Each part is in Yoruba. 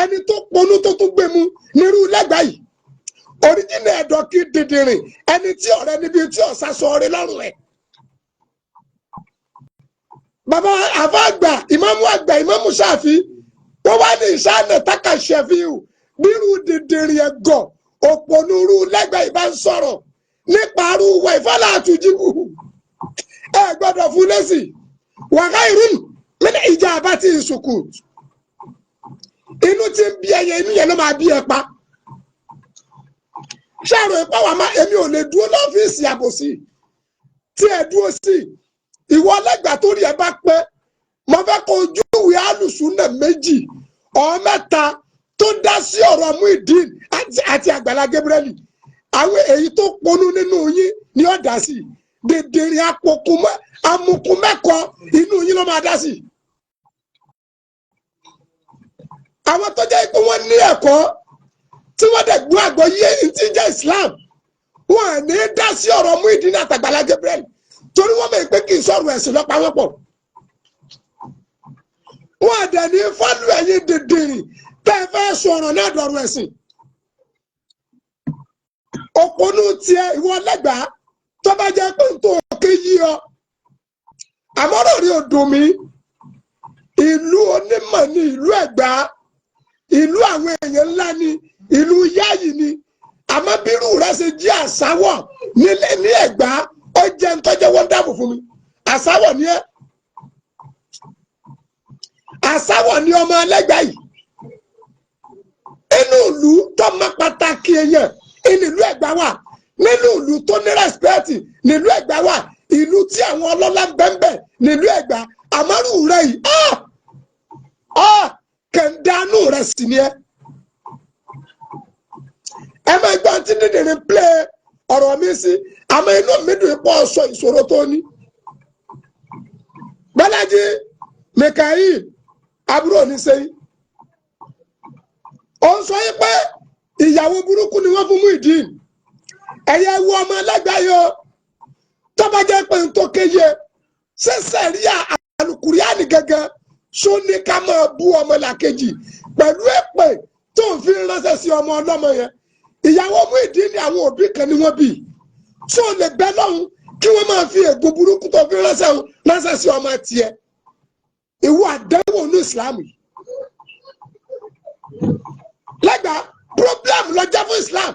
Ẹni tó ponú tó tún gbé mu nírú lẹ́gbàá yìí, oríjìnà ẹ̀dọ̀ kí dìndìnrìn, ẹni tí ọ̀rẹ́ níbi tí ọ̀sá sọ ọrẹ lọ́rùn ẹ̀. Bàbá àfa àgbà, ìmáàmù àgbà, ìmáàmù Ṣáfì, wọ́n wá ní ìṣáná tákà ṣẹfíù bírú dìndìnrìn ẹ̀gọ́ òpònúrú lẹ́gbàá ìbá ń sọ̀rọ̀ nípa arúwọ̀ ìfọ́lá àtúnjíbù, ẹ gbọ́dọ̀ fún lẹ́sì wàhálà irun mí ìjà àbá ti ìsùkù. Inú ti ń bí ẹyẹ, inú yẹn ló máa bí ẹ pa. Ṣáàrò ipá wa má èmi ò lè dúró lọ́fíìsì àbòsí tí ẹ dúró sí. Ìwọ lẹ́gbàá tó rí ẹ bá pẹ́, mo fẹ́ kó ojúwe alùsùnà méjì ọ̀ mẹ́ta tó dá sí ọ̀rọ̀ Muyideen àti Àgbàlá Gabriel. Àwọn èyí tó ponú nínú yín ni ó dá sí. Dèdèrè amukun mẹ́kọ inú yín ló máa dá sí. Àwọn tó jẹ́ pé wọ́n ní ẹ̀kọ́ tí wọ́n dẹ̀ gbọ́ àgbọ́yé tí ń jẹ́ Islam, wọ́n à ní dá sí ọ̀rọ̀ Muyideen àtàgbàlá Gabriel, torí wọ́n mọ̀ pé kì í sọ̀rọ̀ ẹ̀sìn lọ́pàá wọn pọ̀. Wọ́n à dẹ̀ ní fọ́lù ẹ̀yìn dìndìnrìn tẹ́ ẹ fẹ́ sọ̀rọ̀ náà dọ̀rọ̀ ẹ̀sìn. Òpònú tiẹ̀, ìwọ lẹ́gbàá, tó bá jẹ́ pé n tó ké yí ọ, àmọ́rọ̀ rí odò mi. Ìlú onímọ̀ ní ìlú Ẹ̀gbá, ìlú àwọn èèyàn ńlá ni, ìlú yáàyì ni. Àmọ́ bírú rẹ ṣe jí àsáwọ̀ nílé ní Ẹ̀gbá, ó jẹ́ ntọ́jẹ́ wọ́n dáàbò fún mi. Àsáwọ̀ ni ẹ́, àsáwọ̀ ni ọmọ ẹlẹ́gbàá yìí. Inú ìlú tó mọ pàtàkì èèyàn inú ìlú Ẹ̀gbá wà, nínú ìlú tó ní rẹ́spẹ́tì nílùú Ẹ̀gbá wà, ìlú tí àwọn ọlọ́lá ń bẹ́ńbẹ́ nílùú Ẹ̀gbá. Àmọ́rù rẹ yìí, kẹ̀ńdánù rẹ sì ni ẹ́. Ẹ máa gbọ́n tí dídìrín plé ọ̀rọ̀ mi sí, àmọ́ inú mi dùn pọ̀ sọ ìṣòro tó ní. Bọ́lájí Mikael, àbúrò ní sẹ́yìn, ó ń sọ yín pé ìyàwó burúkú ni wọ́n fún Muyideen. Ẹ̀yẹ wo ọmọ ẹlẹ́gbàá yìí o, tó bá jẹ́ pé n tó kéye ṣẹ̀ṣẹ̀ rí àlùkùránì gẹ́gẹ́ só ní ká máa bú ọmọ làkejì pẹ̀lú èpè tó ń fi ránṣẹ́ sí ọmọ ọlọ́mọ yẹn. Ìyàwó Muyideen ní àwọn òbí kan ni wọ́n bí tó lè bẹ́ lọ́hùn kí wọ́n máa fi ègún burúkú tó fi ránṣẹ́ sí ọmọ tiẹ̀. Ìwọ àdánwò ní Ìsìlámù yìí lẹ́gbàá, problem ló jẹ́ fún Islam.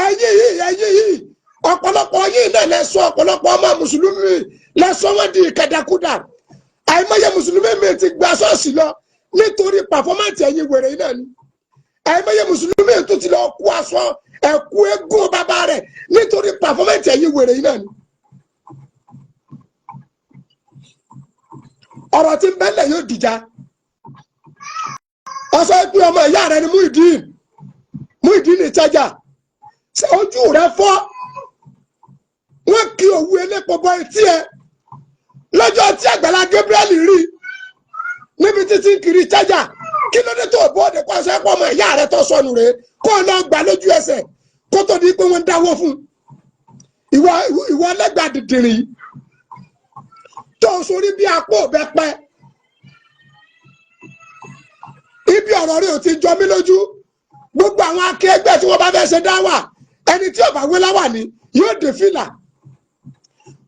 Ẹ̀yin yìí, ẹ̀yin yìí, ọ̀pọ̀lọpọ̀ yìí náà lẹ sọ ọ̀pọ̀lọpọ̀ ọmọ mùsùlùmí lẹ sọ wọ́n di kàdàkúdà. Àìmọye mùsùlùmí mi ti gba ṣọ́ọ̀ṣì lọ nítorí pàfọ́máǹtì ẹ̀yin wèrè yìí náà ni. Àìmọye mùsùlùmí tó ti lọ kú aṣọ ẹ̀kú eégún bàbá rẹ̀ nítorí pàfọ́máǹtì ẹ̀yin wèrè yìí náà ni. Ọ̀rọ̀ tí ń bẹ́lẹ̀ yóò dìjà. Ọsọ pé ọmọ ìyá rẹ ni Muyideen, Muyideen ní chájà ojú rẹ fọ́. Wọ́n kí òwú elépo bọ etí ẹ lọ́jọ́ tí Àgbàlá Gabriel rí níbi títí ń kiri chájà. Kí ló dé tó bóde kó aṣọ ẹ̀kọ́ ọmọ ìyá rẹ tó sọnù rè, kó o lọ gbà lójú ẹsẹ̀ kó tó di pé wọ́n ń dáwọ́ fún ìwọ? Ìwọ lẹ́gbàá dìndìnrín tó sórí bí apó ọ̀bẹ pẹ́. Ibi ọ̀rọ̀ rẹ̀ ò ti jọ mí lójú. Gbogbo àwọn akẹgbẹ́ tí wọ́n bá fẹ́ ṣe dáwà, ẹni tí ó bá wé láwà ní yóò dé fìlà.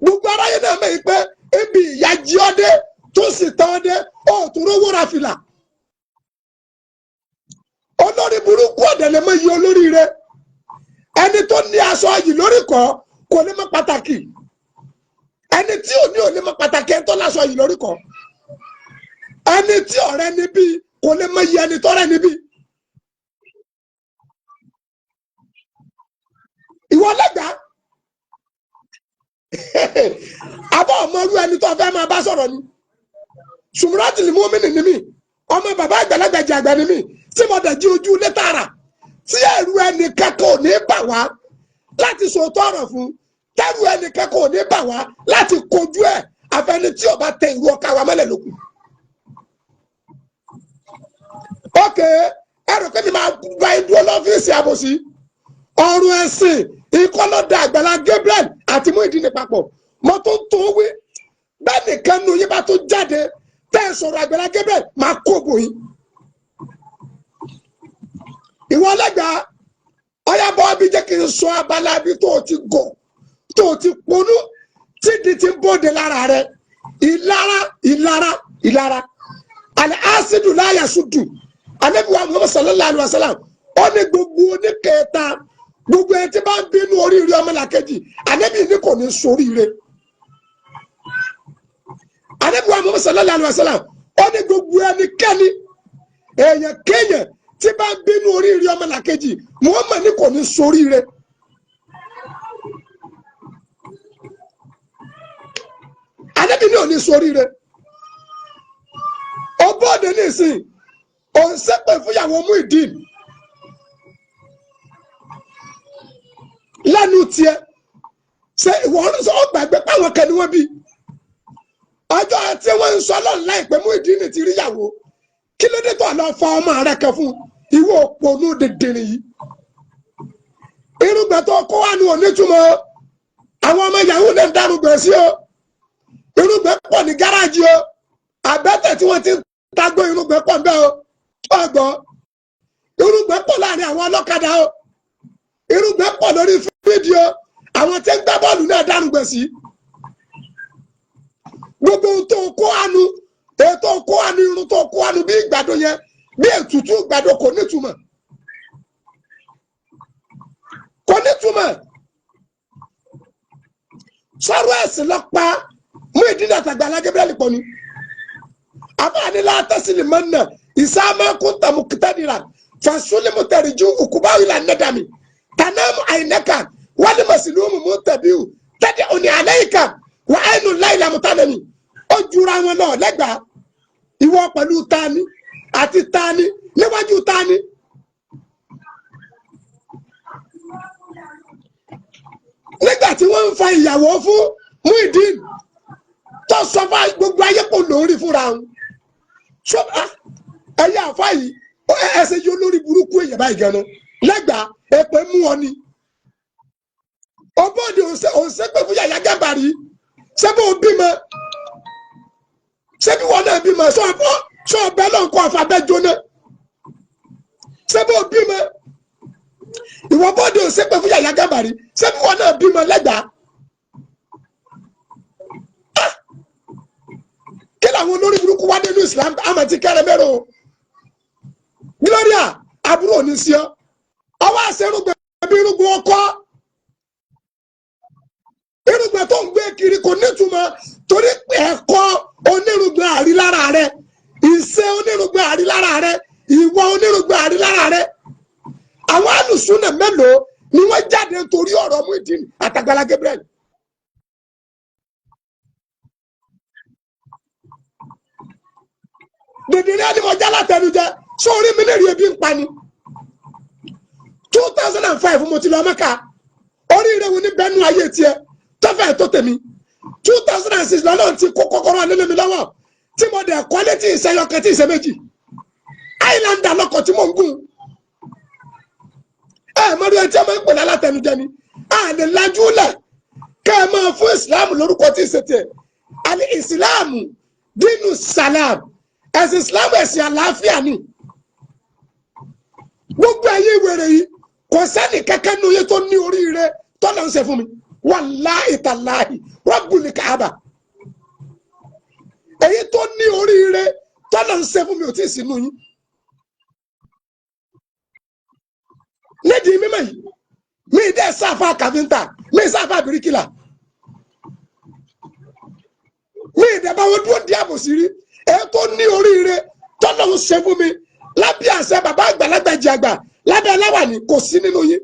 Gbogbo aráyé náà mọ̀ pé ibi ìyá jí ọ́ dé tó sì tán ọ́ dé, ó tún rówó ra fìlà. Olórí burúkú ọ̀dẹ̀ lè mọ iye olórí rẹ̀. Ẹni tó ní aṣọ yìí lórí kọ́ kò ní mọ pàtàkì. Ẹni tí ò ní ò ní mọ pàtàkì ẹni tó láṣọ yìí lórí kọ́. Ẹni tí ọ̀rẹ́ níbí kò lè mọ iye ẹni tọ́rẹ́ níbí. Ìwọ lẹ́gbàá, àbọ̀ ọmọ irú ẹni tó fẹ́ máa bá sọ̀rọ̀ ni. Sùmùràtìlì mọ́mìnì ni mí, ọmọ bàbá àgbàlagbà jẹ àgbà ni mí, tí mo dẹ̀ jí ojú létara tí ẹ̀rù ẹnì kẹ́kọ̀ọ́ ò ní bà wá láti sòótọ́ ọ̀rọ̀ fún, tẹ́rù ẹnì kẹ́kọ̀ọ́ ò ní bà wá láti kojú ẹ̀, àfẹni tí ó bá tẹ ìrú ọkà wa mọ́lẹ̀ lókun. Ókè, ẹrù pé mi máa gba ìdúró lọ́fíìsì àbòsí ọ̀run ẹ̀sìn ìkọlọ́dà Àgbàlá Gabriel àti Muyideen papọ̀. Mo tún tún wí bẹ́ẹ̀ nìkan nu yín bá tún jáde tẹ́ ẹ sọ̀rọ̀ Àgbàlá Gabriel, máa kó bò yín. Ìwọ lẹ́gbàá ọyá bọ́ bí jẹ́ kí n sọ abala bí tó o ti gọ̀, tó o ti ponú, tí di ti ń bóde lára rẹ. Ìlara, ìlara, ìlara. Àlẹ́ ásídù láyà sùdù. Ànábì wa Muhammad sallallahu alayhi wa sallam, ó ní gbogbo oníkẹta, gbogbo ẹni tí bá ń bínú oríire ọmọlàkejì, Ànábì ní kò ní soríire. Ànábì wa Muhammad sallallahu alayhi wa sallam, ó ní gbogbo ẹnikẹ́ni, èèyàn kéèyàn tí bá ń bínú oríire ọmọlàkejì, Muhammad ní kò ní soríire. Ànábì ní ò ní soríire. Ọbọ̀dé nísìn òun ṣépè fúnyàwó Muyideen lẹ́nu tiẹ̀. Ṣé ìwọ ọ gbàgbé páwọn kan ni wọ́n bí? Ọjọ́ tí wọ́n ń sọ lọ́nà láìpẹ́, Muyideen ti rí yàwó. Kí ló dé tó lọ fa ọmọ rẹ kan fún ìwọ òpònú dìndìnrín yìí? Irúgbẹ́ tó kó wà ní onítùmọ̀. Àwọn ọmọ yahoo lè ń darúgbẹ́ sí o. Irúgbẹ́ pọ̀ ní gáràjì o. Àbẹ́tẹ̀ tí wọ́n ti ń tagbó, irúgbẹ́ pọ̀ nbẹ́ o. Ọgbọ́n, irúgbẹ́ pọ̀ láàrin àwọn ọlọ́kadà o. Irúgbẹ́ pọ̀ lórí fídíò. Àwọn tí ń gbá bọ́ọ̀lù náà darúgbẹ́ sí. Gbogbo ohun tó kó àánú, ètò kó àánú, irun tó kó àánú bí ìgbàdo yẹn, bí ètùtù ìgbàdo, kò nítumọ̀, kò nítumọ̀. Sọ̀rọ̀ ẹ̀sìn lọ́pa Muyideen àtàgbàlá Gabriel pọ̀ ni. Àfààní látàsílì mọ́nà ìsáàmà kúntàmùkítàdìrà fàṣúlìmù tẹ̀rìjú òkúbáwí là nẹ́dàmì tànàmù àìnẹ́kà wálé màsílùmù mú tẹ̀bíù tẹ́tẹ̀ òní àlẹ́yìká wà áìnù láìlámù tánàmì. Ó jura wọn lọ lẹ́gbàá. Ìwọ pẹ̀lú tani àti tani níwájú tani. Nígbà tí wọ́n ń fa ìyàwó fún Muyideen tó sọ fún gbogbo ayé kò lórí fúnra wọn, ẹyẹ àfa yìí, ẹsẹ yìí, olórí burúkú èèyàn báyìí ganan lẹ́gbàá, èpè mú ọ ni. Ọbọ̀dé òǹṣẹ́pẹ̀ fún Yàyà Gàmbàrí. Ṣé bó bímọ? Ṣé bí wọn náà bímọ? Sọ ọbẹ̀ náà kọ́ ọ̀fà bẹ́ẹ̀ jóná. Ṣé bó bímọ? Ìwọ bọ́dé òǹṣẹ́pẹ̀ fún Yàyà Gàmbàrí. Ṣé bí wọn náà bímọ lẹ́gbàá? Kí làwọn olórí burúkú wá nínú Islam àmọ́ ti kẹrẹ mẹ́rọ Gloria àbúrò ní sí ọ ọwọ́ àṣẹ irúgbẹ́ bí irúgbẹ́ ọkọ irúgbẹ́ tó ń gbé kiri kò nítumọ̀, torí ẹ̀kọ́ onírúgbẹ́ àrílára rẹ, ìṣe onírúgbẹ́ àrílára rẹ, ìwà onírúgbẹ́ àrílára rẹ. Àwọn alùsùnà mélòó ni wọ́n jáde nítorí ọ̀rọ̀ Muyideen àtàgbàlá Gabriel? Dèdèrè àdìmọ̀já látẹnujẹ sórí mi lè rí ebi ń pa ni. 2005 mo ti lọ Mẹ́kà. Oríire wo ní bẹ́ẹ̀nu ayé tiẹ̀ tọ́fẹ̀ tó tèmi? 2006 lọ́nà tí kó kọ́kọ́rọ́ alẹ́ mi lọ́wọ́ tí mo dẹ̀ kọ́lé tí ìṣe yọkẹ́ tí ìṣe méjì, Islander lọkọ̀ tí mò ń gùn. Ẹ mọ́rí ẹtí ẹ máa ń pè lálátẹnujẹ ni. A lè lajú lẹ̀ kẹ́ ẹ máa fún Islam lórúkọ tí ìṣe tiẹ̀. Àní Islam dínú salam, ẹ̀sìn Islam ẹ̀sìn àlàáfíà ni. Gbogbo ẹ̀yin wèrè yìí, kò sẹ́ni kẹ́kẹ́ nu yẹ tó ní oríire tọ́lá ń ṣe fún mi. Wàláhì tàláhì Rabbul Kaaba, èyí tó ní oríire tọ́lá ń ṣe fún mi ò tí ì sínú yín. Nídìí mímọ̀ yìí, mi dẹ́ sáfà kàfíńtà, mi sáfà bíríkìlà, mi dẹ́ báwo dúró di àbòsí rí. Èyí tó ní oríire tọ́lá ń ṣe fún mi lábẹ́ àṣẹ bàbá àgbàlagbà jẹ àgbà lábẹ́ aláwàní kò sí nínú yín.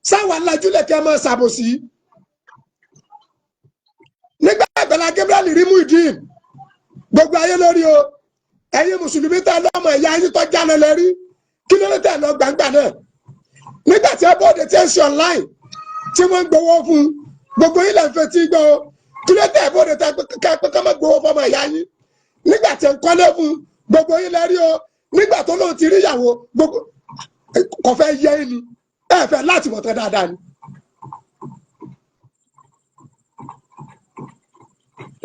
Sáwà lajúlẹ̀ kí ẹ máa ṣàbòsí. Nígbà Àgbàlá Gabriel rí Muyideen, gbogbo ayé lórí o. Ẹ̀yin mùsùlùmí tẹ lọ́mọ ẹ̀yà yín tó já lọ lẹ́rí, kí ló ló tẹ̀ lọ gbàngbà náà? Nígbà tí ẹ bóde tí ẹ ń ṣe online tí wọ́n ń gbowó fún gbogbo yín lẹ́ ń fetí gbọ́ o, kí ló tẹ̀ bóde tẹ pé ká má gbowó fọmọ ẹ̀yà yín? Nígbà tí ẹ ń kọ́lé fún gbogbo yín lẹ́rí o. Nígbà tó lóun ti rí ìyàwó, gbogbo kò fẹ́ yẹ yín ni ẹ fẹ́ láti mọ̀ tán dáadáa ni.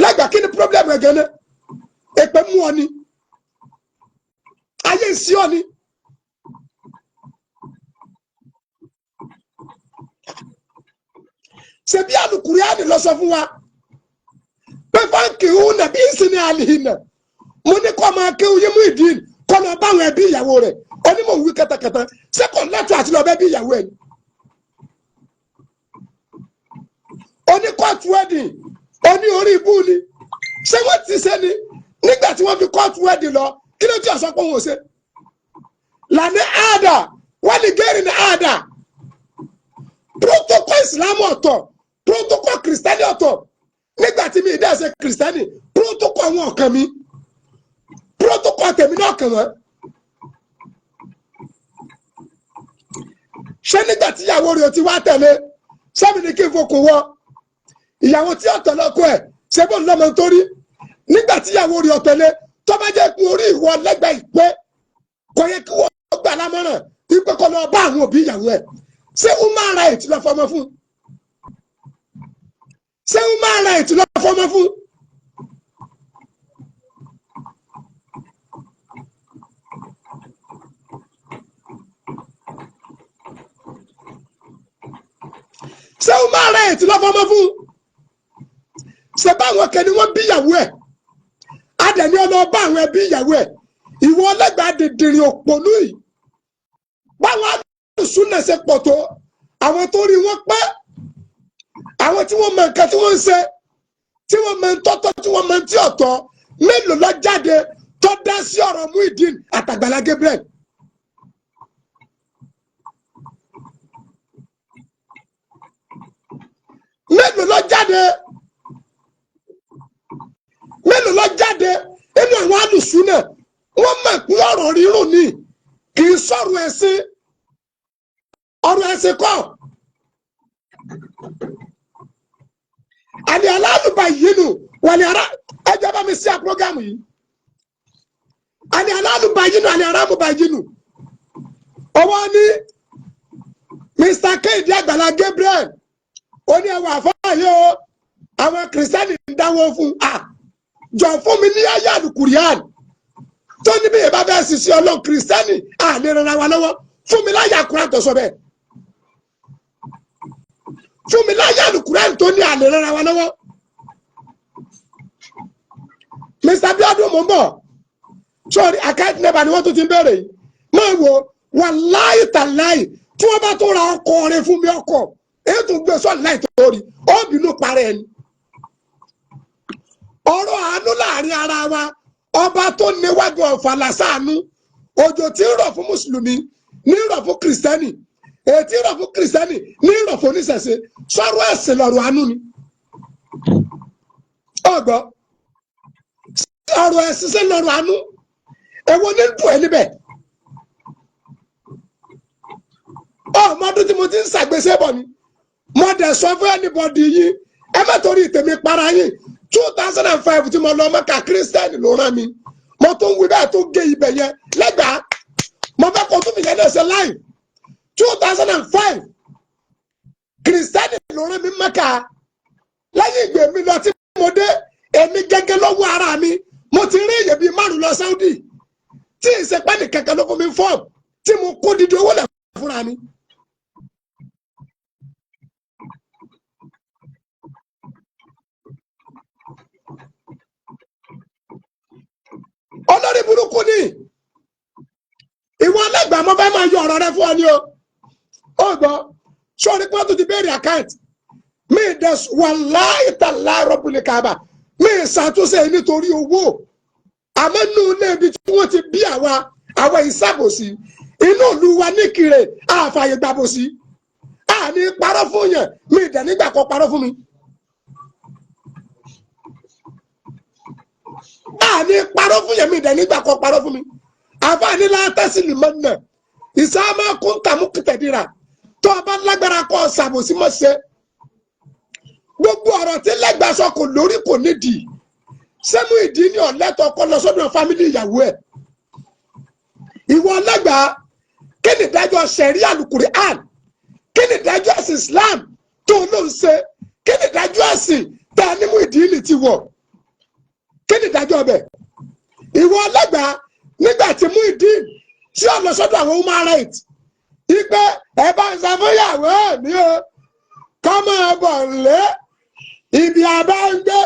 Lẹ́gbàá, kí ni problem ẹ̀ gan-an? Èpè mú ọ ni. Ayé ń sí ọ ni. Ṣebí alukuriani lọ sọ fún wa pé fáńkì òun nàbí ìsinmi àlìhìnà. Mo ní kọ́ máa kéwú yín Muyideen kọ́ lọ báwọn ẹbí ìyàwó rẹ̀. Onímọ̀ òwú kẹtẹkẹtẹ ṣé kò lẹ́tọ̀ àti lọ bẹ́ bí ìyàwó ẹ̀ ni. Oní court wedding, oní orí ibú ni. Ṣé wọ́n ti ṣe ni nígbà tí wọ́n fi court wedding lọ? Kí ló ti ọ̀sán pé òun ò ṣe? Lànà àdà wọ́n lè gẹ́rì ní àdà. Protocol Islam ọ̀tọ̀, protocol Kristẹni ọ̀tọ̀. Nígbà tí mi ìdá ṣe Kristẹni, protocol wọn ọ̀kan mi, protocol tèmi náà kàn wọ́n. Ṣé nígbà tí ìyàwó rẹ̀ ti wá tẹ̀lé sẹ́mi ní kí n fokùn wọ ìyàwó tí ọ̀tọ̀ lọ́kọ ẹ̀? Ṣé bó ń lọ́mọ torí nígbà tí ìyàwó rẹ̀ ọ̀tẹ̀lé tó bá jẹ́ pé orí ìwọ lẹ́gbẹ̀ẹ́ ìpè kò yẹ kí wọ́n gbà lámọ̀ràn wípé kó lọ bá àwọn òbí ìyàwó ẹ̀? Ṣé human right lọ fọmọ fún? Ṣé human right lọ fọmọ fún? Ṣé human right lọ fọmọ fún? Ṣé báwọn kan ni wọ́n bí ìyàwó ẹ̀? Adẹ̀ni ọlọ́ bá àwọn ẹbí ìyàwó ẹ̀. Ìwọ ọlẹ́gbàá dìndìnrín òpònú yìí, báwọn alùsùnà ṣe pọ̀ tó, àwọn tó rí wọn pẹ́, àwọn tí wọ́n mọ nǹkan tí wọ́n ń ṣe, tí wọ́n mọ tọ́tọ́, tí wọ́n mọ tí ọ̀tọ̀, mélòó lọ jáde tó dá sí ọ̀rọ̀ Muyideen àtàgbàlá Gabriel? Mélòó lọ jáde? Mélòó lọ jáde nínú àwọn alùsùnà? Wọ́n mọ̀ pé ọ̀rọ̀ rírùn ni, kì í sọ̀rọ̀ ẹ̀sìn. Ọ̀rọ̀ ẹ̀sìn kọ́. Àní aláàlùbá yìí nù wàlẹ̀ ara ẹjọ́ bá mi sí àpọ́gámù yìí. Àní aláàlùbá yìí nù, àní aráàmùbá yìí nù. Ọwọ́ ní Mr. Kéde Àgbàlá Gabriel ó ní ẹwà àfáàyè o, àwọn kìrìsìtẹ́nì ń dáwọ́ fún a. Jọ fún mi ní ayé àlùkùrìán tó ní bí ìbá bẹ́ẹ̀ sisi ọlọ́run kìrìsìtẹ́nì à lè ràn wá lọ́wọ́. Fún mi láyé àkùrán tó sọ bẹ́ẹ̀. Fún mi láyé àlùkùrán tó ní à lè ràn wá lọ́wọ́. Mr. Biodun, mò ń bọ̀. Sọ́ọ̀rì àkáǹtì nẹ́bà ni wọ́n tún ti ń bẹ̀rẹ̀ yìí. Máa wo wàláì tàláì tí wọ́n bá tó ra ọkọ̀ rẹ fún mi, ọkọ̀ èyí tó gbé sọ́ọ̀lì láì tó rí ó bínú parẹ́ ẹni. Ọ̀rọ̀ àánú láàrin ara wa, ọba tó níwájú ọ̀fàlà sáànú. Òjò tí ń rọ̀ fún mùsùlùmí ní ń rọ̀ fún kìrìsìtẹ́nì, èyí tí ń rọ̀ fún kìrìsìtẹ́nì ní ń rọ̀ fún oníṣẹ̀ṣe. Sọ̀rọ̀ ẹ̀sìn lọ̀rọ̀ àánú ni. Ọgbọ́ ọ̀rọ̀ ẹ̀sìn sí lọ̀rọ̀ àánú, èwo ní dùn ẹ́ níbẹ̀? Ọmọdún tí mo ti ń ṣàgbéṣẹ́ bọ̀ ni mo dẹ̀ sọ fún anybody yìí, ẹ má torí tèmi para yín. 2005 tí mo lọ Mẹ́kà, kírísítẹ́nì ló rán mi. Mo tún wí bẹ́ẹ̀ tó gé ibẹ̀ yẹn lẹ́gbàá. Mo fẹ́ kó tún fìyẹn náà ṣe láì. 2005 kírísítẹ́nì ló rán mi Mẹ́kà. Lẹ́yìn ìgbè mi lọ tí mo dé, èmi gẹ́gẹ́ lọ́wọ́ ara mi, mo ti rí èyàn bíi márùn lọ Saudi tí ìsepẹ́ nìkankan ló fún mi fọ́ọ̀mù tí mo kó dídí owó lẹ̀ fúnra mi. Olórí burúkú ni ìwọ ọlẹ́gbàá. Mo fẹ́ máa yọ ọ̀rọ̀ rẹ fún ọ ní o. Ó gbọ́ sórí pé wọ́n tún ti béèrè àkáǹtì mi dẹ̀. Wàláì tàláì rọ́bùlì kàbà, mi ṣàtúnṣe nítorí owó. Àmọ́ inú ilé ibi tí wọ́n ti bí àwa, àwa ìṣàbòsí inú ìlú wa níkirè, àfààyè gbàbòsí. Àní parọ́ fún yẹn, mi dẹ̀ nígbà kan parọ́ fún mi. Àní parọ́ fún yẹn, mi dẹ̀ nígbà kan parọ́ fún mi. Àfààní látàsí lè mọ nà ìsámá kúntàmú kìtẹ̀dìrà. Tó o bá lágbára kọ́ ṣàbòsí mọ́ ṣe. Gbogbo ọ̀rọ̀ tí lẹ́gbàá sọ kò lórí kò nídìí. Sẹ́mu ìdí ní ọ̀lẹ́tọ̀ kọ́ lọ sọ́dọ̀ fámìlì ìyàwó ẹ̀? Ìwọ lẹ́gbàá, kí ni ìdájọ́ sẹ̀rí àlùkùránì? Kí ni ìdájọ́ ẹ̀sìn Islam tó ló ń ṣe? Kí ni ìdájọ́ ẹ̀sìn tá a ní Muyideen ti wọ̀? Kí ni ìdájọ́ ọbẹ̀? Ìwọ lẹ́gbàá, Nígbà tí Muyideen tí ó lọ sọ́dọ̀ àwọn human rights ipe ẹ bá ń sọ fún ìyàwó mi o, kọ́ máa bọ̀ lé ibi àbá ń gbé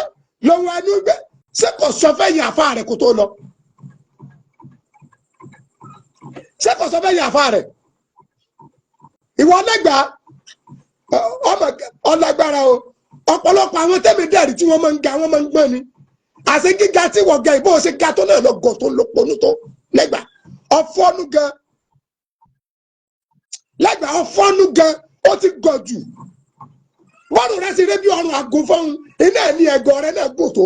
lọ́wọ́ ẹnu gbé, ṣé kò sọ fẹ́ yìn àfa rẹ̀ kó tó lọ? Ṣé kò sọ fẹ́ yìn àfa rẹ̀? Ìwọ lẹ́gbàá, ọmọ ọlágbára o. Ọ̀pọ̀lọpọ̀ àwọn tẹ́mi dẹ̀rí tí wọ́n máa ń ga, wọ́n máa ń gbọ́n ni. Àṣẹ gíga tí wọ́n ga, ìbò ṣe ga tó náà lọ gọ̀ tó lọ ponú tó. Lẹ́gbàá, ọ̀fọ́nú gan. Lẹ́gbàá, ọ̀fọ́nú gan, ó ti gọ̀ jù. Bọ́ọ̀lù rẹ ti rí bí ọrùn àgùn fọ́hún iná ẹ̀ ní ẹ̀gọ́ rẹ náà gò tó.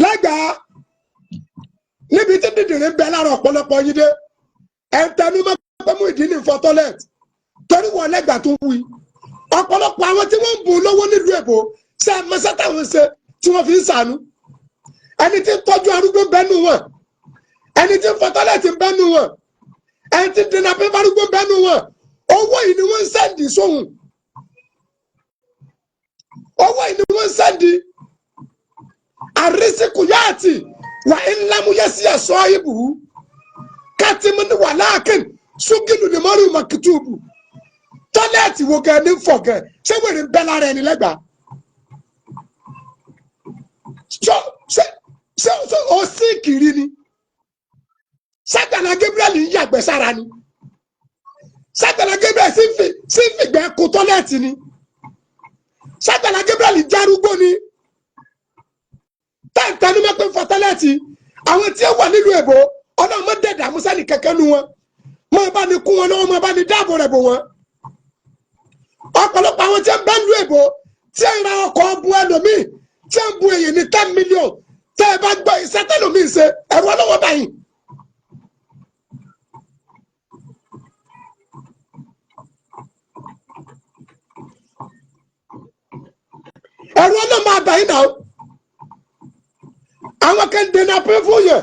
Lẹ́gbàá, níbi tí dídìrín bẹ lára ọ̀pọ̀lọpọ̀ yín dé, ẹ̀ ń tẹnu mọ́ pé Muyideen ní fọ toilet torí wọn. Lẹ́gbàá tó wí, ọ̀pọ̀lọpọ̀ àwọn tí wọ́n ń bùn lówó nílùú èbó, ṣe é mọ́sẹ́ táwọn ṣe tí wọ́n fi ń sànú? Ẹni tí ń tọ́jú arúgbó ń bẹ́nu wọn, ẹni tí ń fọ toilet ń bẹ́nu wọn, ẹni tí ń dènà pé arúgbó ń bẹ́nu wọn. Owó yìí ni wọ́n ń send sóhun, owó yìí ni wọ́n ń send. Àrísìkò yáàtì wà ńlámúyẹ́sí ẹ̀sọ́ ibù kátìmù ní wàláàkìn ṣúgìlù ní mọ́rù mọ̀kìtùbù. Toilet wo gẹ̀ ní fọ̀ gẹ̀? Ṣé wèrè ń bẹ́ lára ẹni lẹ́gbàá? Ṣé ṣé ṣé o sí kiri ni? Ṣàgbàlá Gabriel ń yàgbẹ́ sára ni? Ṣàgbàlá Gabriel sì ń fìgbẹ́ kó toilet ni? Ṣàgbàlá Gabriel járúgbó ni? Táǹtà ní mẹ́pẹ́ fọ toilet. Àwọn tí ó wà nílùú èbó, ọlọ́run mọ́ dẹ̀dẹ̀ àmúsálì kẹ̀kẹ́ nu wọn, mọ́ bá ní kún wọn lọ́wọ́, mọ́ bá ní dáàbò rẹ̀ bò wọ́n. Ọ̀pọ̀lọpọ̀ àwọn tí ń bẹ nílùú èbó, tí ń ra ọkọ̀ bu ẹlòmíì, tí ń bu èyí ní 10 million, tẹ́ ẹ bá gbọ́ iṣẹ́ tẹ́lòmíì ṣe, ẹ̀rọ ọlọ́wọ́ báyìí. Ẹ̀rọ ọlọ́wọ́ máa báyìí náà. Àwọn kan dènà pé fún yẹn,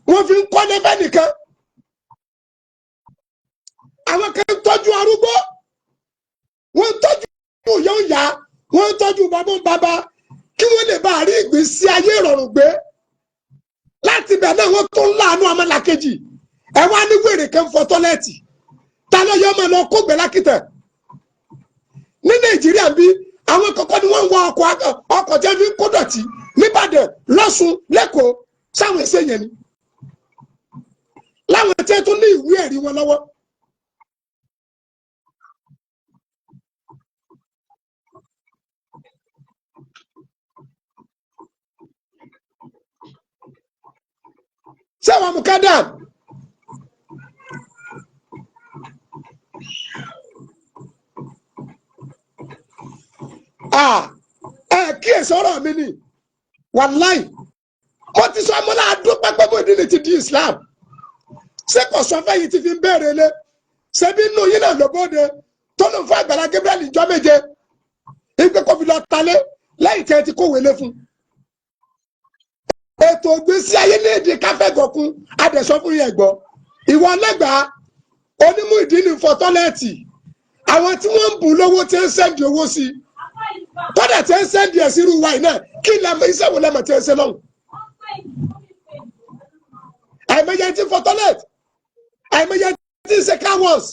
wọ́n fi ń kọ́lé fẹ́ nìkan. Àwọn kan ń tọ́jú arúgbó, wọ́n ń tọ́jú ìyá ń yá, wọ́n ń tọ́jú bàbá ń bàbá, kí wọ́n lè bá rí ìgbésí ayé ìrọ̀rùn gbé. Láti ibẹ̀ náà, wọ́n tó ń láàánú ọmọlàkejì. Ẹ wá ní wèrè kan fọ toilet. Ta ló yẹ ọmọ lọ kó gbẹ lákìtẹ̀ ní Nàìjíríà? Bí àwọn kọ̀ọ̀kan ni wọ́n ń wọ ọkọ̀, ọkọ̀ jẹ́ fi ń kó dọ̀tí nìbàdàn, lọ́sùn, lẹ́kọ̀ọ́, sáwọn ẹsẹ̀ yẹn ni láwọn tí wọ́n tún ní ìwé ẹ̀rí wọn lọ́wọ́. Ṣé àwọn mukadam ẹ kíyèsí ọ̀rọ̀ mi ni? Wàláì, mo ti sọ ọmọlá adúpẹ́pẹ́ Muyideen ti di Islam. Ṣé kò sọ fẹ́ yìí ti fi ń béèrè lé? Ṣebí inú yín náà ló bóde tó ló ń fún Àgbàlá Gabriel ìjọ méje ìgbé kó fi lọ talé lẹ́yìn tí ẹ ti kówé lé fún ètò ìgbésí ayé ní èdè káfẹ́gọ̀kun adẹ̀sọ́ fún yẹn gbọ́. Ìwọ lẹ́gbàá onímú ìdí ní fọ toilet. Àwọn tí wọ́n ń bù lówó, tí ń send owó sí, kọ́dà tí ń send ẹ̀ sí irú wa yìí náà, kí lẹ́mọ̀ iṣẹ́ wo lẹ́mọ̀ tí ń ṣe lọ́hùn? Àìmọye tí ń fọ toilet, àìmọye tí ń ṣe car wash,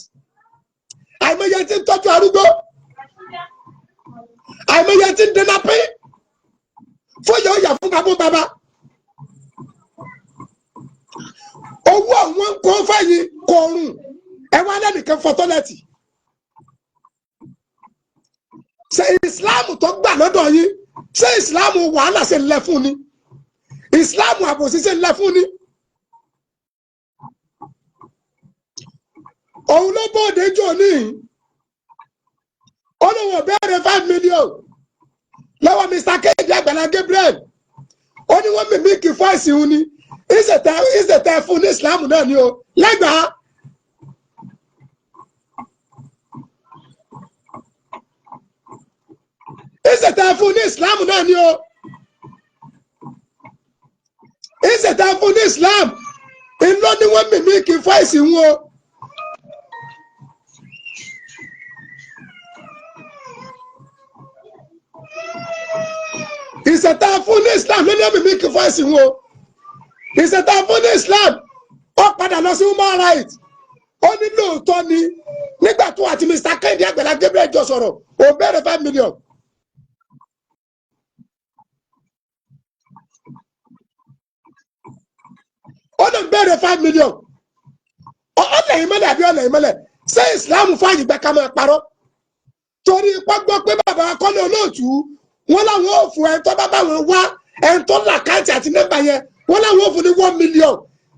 àìmọye tí ń tọ́jú arúgbó, àìmọye tí ń dènà pín fún yóò yà fún bàbá bàbá. Owó àwọn kò fẹ́yìn kò rùn. Ẹ wá lẹ́nìkan fọ toilet. Ṣe Ìsìláàmù tó gbà lọ́dọ̀ yín, ṣé Ìsìláàmù wàhálà ṣe ń lẹ fún ni? Ìsìláàmù àbòsí ṣe ń lẹ fún ni? Òun ló bóde jò ní, ó lóun ò béèrè 5 million lọ́wọ́ Mr. Kéde Àgbàlá Gabriel. Ó ní wọ́n mímí kí voice òun ni ìṣètẹ́ fún ní Ìsìláàmù náà ni o. Lẹ́gbàá, ìṣètẹ́ fún ní Ìsìláàmù náà ni o. Ìṣètẹ́ fún ní Ìsìláàmù ìlọ ni wọ́n mímí kí voice òun o. Ìṣẹ̀tà fún ní Islam ló ní ọ̀mì mi kì í fọ́ ẹ̀sìn wo. Ìṣẹ̀tà fún ní Islam, ó padà lọ sí human rights. Ó ní lóòótọ́ ni nígbà tó àti Mr. Kehinde Àgbàlá Gabriel jọ sọ̀rọ̀, ó béèrè 5 million. Ó lè béèrè 5 million. Ó lẹ̀yìn mọ́lẹ̀ àbí ó lẹ̀yìn mọ́lẹ̀? Ṣé Islam fààyè gbà ká máa parọ́? Torí ipá gbọ́ pé bàbá akọ́lé olóòtú wọn làwọn ò fún ẹni tó bá bá wọn wá ẹni tó làkáǹtì àti nọ́mbà yẹn, wọn làwọn ò fún ní 1 million.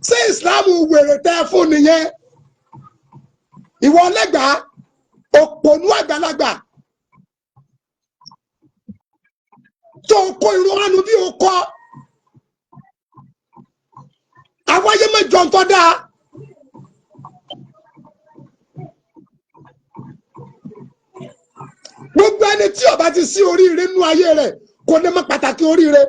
Ṣé Islam wèrè tẹ́ fún nìyẹn? Ìwọ ọlẹ́gbàá, òpònú àgbàlagbà tó kó irun ránu bí o kọ́ àwáyé mẹ́jọ ń tọ́ dáa. Gbogbo ẹni tí ó bá ti sí oríire nínú ayé rẹ̀ kò ní mọ̀ pàtàkì oríire.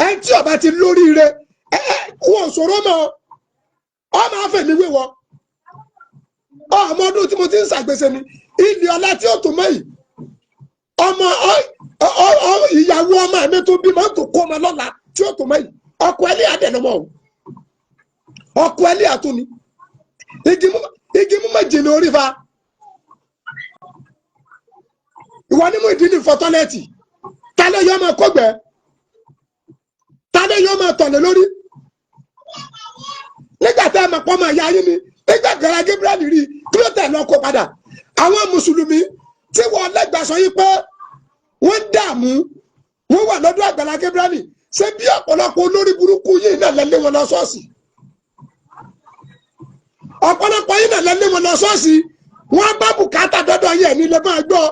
Ẹni tí ó bá ti lóríire ẹ wọn sọ̀rọ̀ mọ́ ọ máa fẹ̀mí wéwọ. Ọmọ ọdún tí mo ti ń ṣàgbéṣe ni ilé ọlá tí ó tó mọ́ yìí, ọmọ ìyàwó ọmọ mi tó bímọ tó kó ọmọ lọ́la tí ó tó mọ́ yìí, ọkọ ẹlẹ́yà dẹ̀ lọ́mọ o, ọkọ ẹlẹ́yà tó ni igi mú méjì ní orí fa. Ìwọ ni mo ìdí ní fọ tọ́lẹ́ẹ̀tì, tálẹ́ yọ ọmọ kọ́gbẹ́, tálẹ́ yọ ọmọ tọ̀lẹ̀ lórí nígbà tá a mọ̀ pọ́ máa ya yín ni. Nígbà Àgbàlá Gabriel rí kí ló tẹ̀ lọ kó padà. Àwọn mùsùlùmí tí wọ́n lẹ́gbàá sọ yìí pé wọ́n ń dààmú, wọ́n wà lọ́dọ̀ Àgbàlá Gabriel, ṣé bí ọ̀pọ̀lọpọ̀ olórí burúkú yìí náà lẹ́lé wọn lọ ṣọ́ọ̀ṣì? Ọ̀pọ̀lọpọ̀ yìí náà lẹ́lé wọn lọ ṣọ́ọ̀ṣì. Wọ́n bá bùkátà dọ́dọ̀ yìí, ẹ̀ní lè máa gbọ́.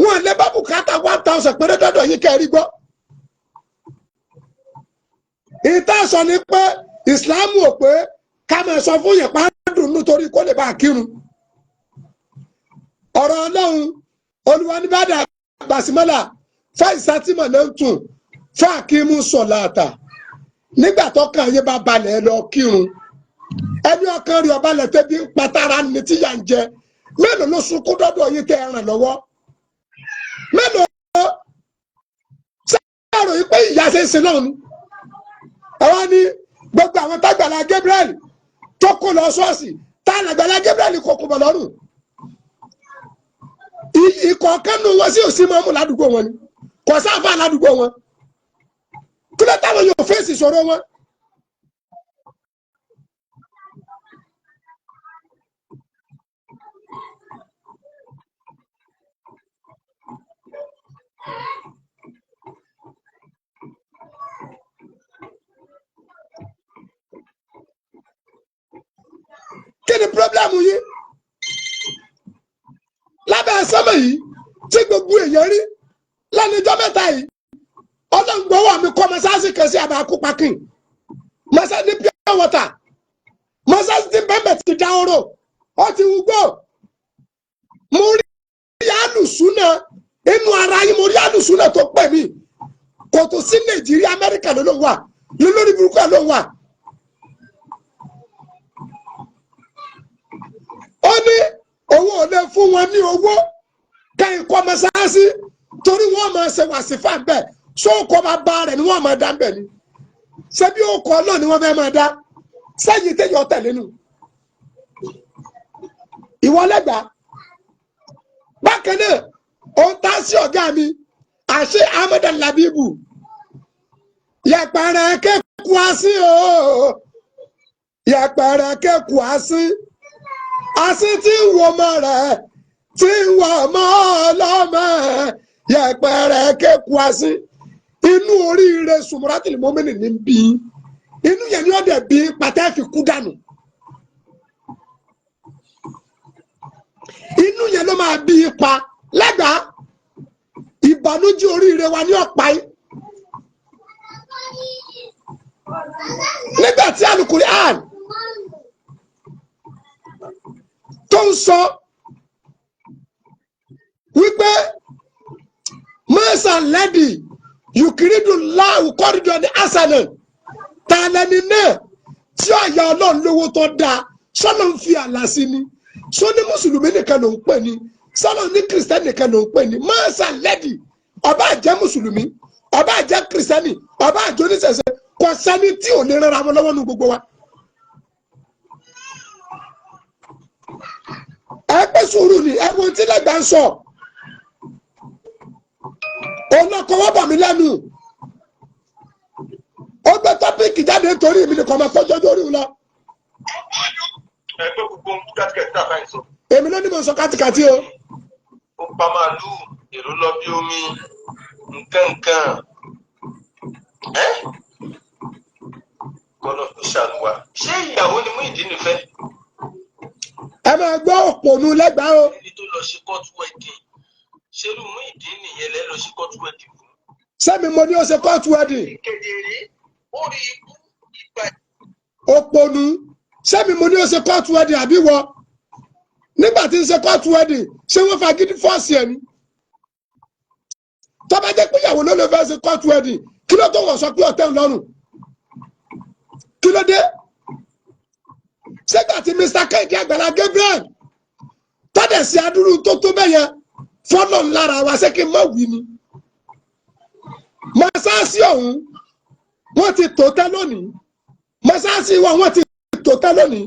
Wọ́n lè bá bùkátà 1,000 péré dọ́dọ̀ yìí kẹ́rì gbọ́. Ìta sọ ni pé ìsìláàmù ò pé ká máa sọ fún yẹn pàdùn nítorí kó lè bá a kírun. Ọ̀rọ̀ Ọlọ́run Olúwa ní bá dà gbàsímọ́là fáìsátìmọ̀ náà ń tún fáàkímù sọ̀làtà. Nígbà tọ́kàn yín bá balẹ̀, ẹ lọ kírun. Ẹni ọkàn rí ọba lẹ̀ tẹ́bi ń patara ní tíyà ń jẹ, mélòó ló sunkún dọ́dọ̀ yín tẹ́ ẹ ràn lọ́wọ́? Mélòó sẹ́ẹ̀rò yìí pé ìyá ṣe ń sin náà ni? Àwa ní gbogbo àwọn tágbàlá Gabriel tó kó lọ ṣọ́ọ̀ṣì, tá àgbàlá Gabriel kò kò bọ̀ lọ́rùn ìkọ̀ọ̀kan nù wọn sí òsì mọ́mú ládùúgbò wọn ni kò sáfà ládùúgbò wọn. Kí ló táwọn yóò fèsì ìṣòro wọn? Kí ni pírọ́blẹ́mù yìí lábẹ́ sẹ́mẹ̀ yìí tí gbogbo èèyàn rí lẹ́nu ijọ́ mẹ́ta yìí? Ọlọ́ngbọ́wọ́ mi kọ́ mọ́sáàsì kan sí àbá kúpakin mọ́sáàsì ní pure water, mọ́sáàsì ti bẹ́ẹ̀ ti dá oró, ó ti wúgbó. Mo rí alùsùnà inú ara yín, mo rí alùsùnà tó pè mí, kò tó sí Nàìjíríà, Amẹ́ríkà ló ló wà, lórí burúkú ló wà. Ó ní owó ò lè fún wọn ní owó kẹ́yìn kọ́ mọ́sáàsì torí wọ́n máa ṣe wàsífà bẹ́ẹ̀. Sóòkò bàbá rẹ̀ ni wọ́n máa dá bẹ́ẹ̀ ni? Ṣé bí ó kọ́ náà ni wọ́n fẹ́ máa dá sẹ́yìn téèyàn tẹ̀lé nù? Ìwọ lẹ́gbàá. Bákan náà, òun tá sí ọ̀gá mi àṣẹ Ahmed Labibu yẹpẹrẹ kẹkù asín o, yẹpẹrẹ kẹkù asín, asín tí ń wọ ọmọ rẹ, tí ń wọ ọmọ ọlọ́mọ, yẹpẹrẹ kẹkù asín. Inú oríire sùmùràtìlì mọ́mìnì ní bí inú yẹn ni ó dẹ̀ bí pàtẹ́ fi kú dànù. Inú yẹn ló máa bí ipa lẹ́gbàá. Ìbànújẹ́ oríire wa ní ọ̀pá yìí. Nígbà tí Al-Qur'an tó ń sọ wípé mọ́sà lẹ́dì yùkìrìdù láwù kọ́rídọ̀ ní asàlẹ̀, ta lẹni náà tí ọ̀yà Ọlọ́run lówó tó dáa, sọ́nà ń fi àlà sí ni? Sọ ní mùsùlùmí nìkan ló ń pè ní Sọlọ ní kìrìsìtẹ́nì nìkan ló ń pè ní mọ́sà lẹ́dì. Ọba àjẹ́ mùsùlùmí, ọba àjẹ́ kìrìsìtẹ́nì, ọba àjẹ́ oníṣẹ̀ṣe, kò sẹ́ni tí ò lè rẹ́ra wọn lọ́wọ́ nu gbogbo wa. Ẹ pé sùúrù ni, ẹ wo tí lẹ́gbàá ń sọ. Òun náà kọ́wọ́ bà mí lẹ́nu. Ó gbé tọ́pìkì jáde nítorí èmi nìkan máa tọ́jú ọjọ́ orí òun lọ. Ẹ gbọ́ gbogbo ohun kátìkàtì tá a fà ń sọ. Èmi ló ní mo sọ kátìkàtì o. Ó pa màálùú, èrò lọ bí omi, nǹkan nǹkan. Ẹ́ kọ́nà tó ṣàlùwà. Ṣé ìyàwó ni Muyideen fẹ́? Ẹ máa gbọ́ òpònú lẹ́gbàá o. Ẹni tó lọ ṣe court wedding. Ṣé irú Muyideen nìyẹn lẹ́ lọ ṣe court wedding fún? Sẹ́mi mo ní ó ṣe court wedding. Kedere, ó rí ikú ìgbà. Òpònú, sẹ́mi mo ní ó ṣe court wedding àbí wọ? Nígbà tí ń ṣe court wedding, ṣé wọ́n fagídí fọ́ọ̀sì ẹ̀ ni? Tó bá jẹ́ pé ìyàwó ló lè fẹ́ ṣe court wedding, kí ló tó wọ̀ sọ pé ọ̀tẹ̀ ń lọ́rùn? Kí ló dé? Ṣégbà tí Mr. Kehinde Àgbàlá Gabriel tọ́dẹ̀ sí adúrú tó tó bẹ́yẹn fọ́lọ̀ ńlára wa, ṣé kí n má wí ni? Mọ́sáàsì ọ̀hún wọ́n ti tò tẹ́ lónìí. Mọ́sáàsì wa wọ́n ti tò tẹ́ lónìí.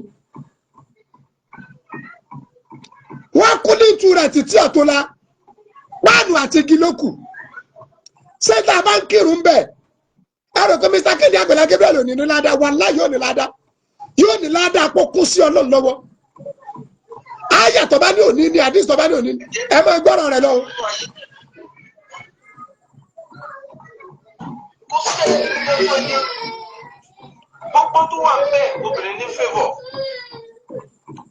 Wọ́n kú ní ìtura títí ọ̀túnla, páànù àti igi ló kù. Ṣé tá a bá ń kírun bẹ́ẹ̀? Ẹ rò pé Mr. Kehinde Àgbàlá Gabriel ò ní ní ládàá, wàláhì yóò ní ládàá. Yóò ní ládàá kó kú sí Ọlọ́run lọ́wọ́. Àyà tó bá ní òní ni, àdìs tó bá ní òní ni, ẹ máa gbọ́rọ̀ rẹ̀ lọ. Kó sẹ́yìn lọ́wọ́ ní gbogbo tó wà bẹ́ẹ̀, obìnrin ní favour.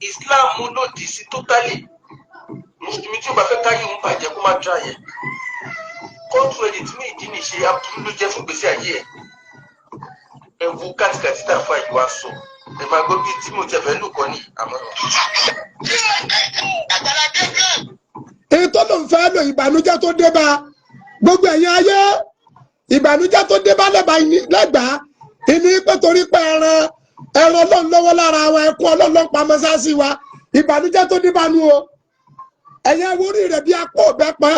Islam lòdì sí totally. Mùsùlùmí tí ó bá fẹ́ káyé òun bàjẹ́ kó má dra yẹn. Kóòtù ẹ̀dì tí Muyideen ṣe aburú ló jẹ́ fún gbèsè ayé ẹ̀. Ẹ wo kátìkàtì tá a fa ìwà sọ. Ẹ máa gbọ́ bí tí mo tẹ̀ fẹ́ lù kọ́ ni àmọ́. Èyí tó ló ń fẹ́ lò, ìbànújẹ́ tó dé bá gbogbo ẹ̀yin ayé, ìbànújẹ́ tó dé bá lẹ́gbàá ìní pé torí pé ẹran ẹran Ọlọ́run lọ́wọ́ lára wa, ẹkún Ọlọ́run ló ń pa mọ́sáàsì wa, ìbànújẹ́ tó dé bá nu o. Ẹ̀yin ẹ̀wọ̀ orí rẹ̀ bí apá ọ̀bẹ pa.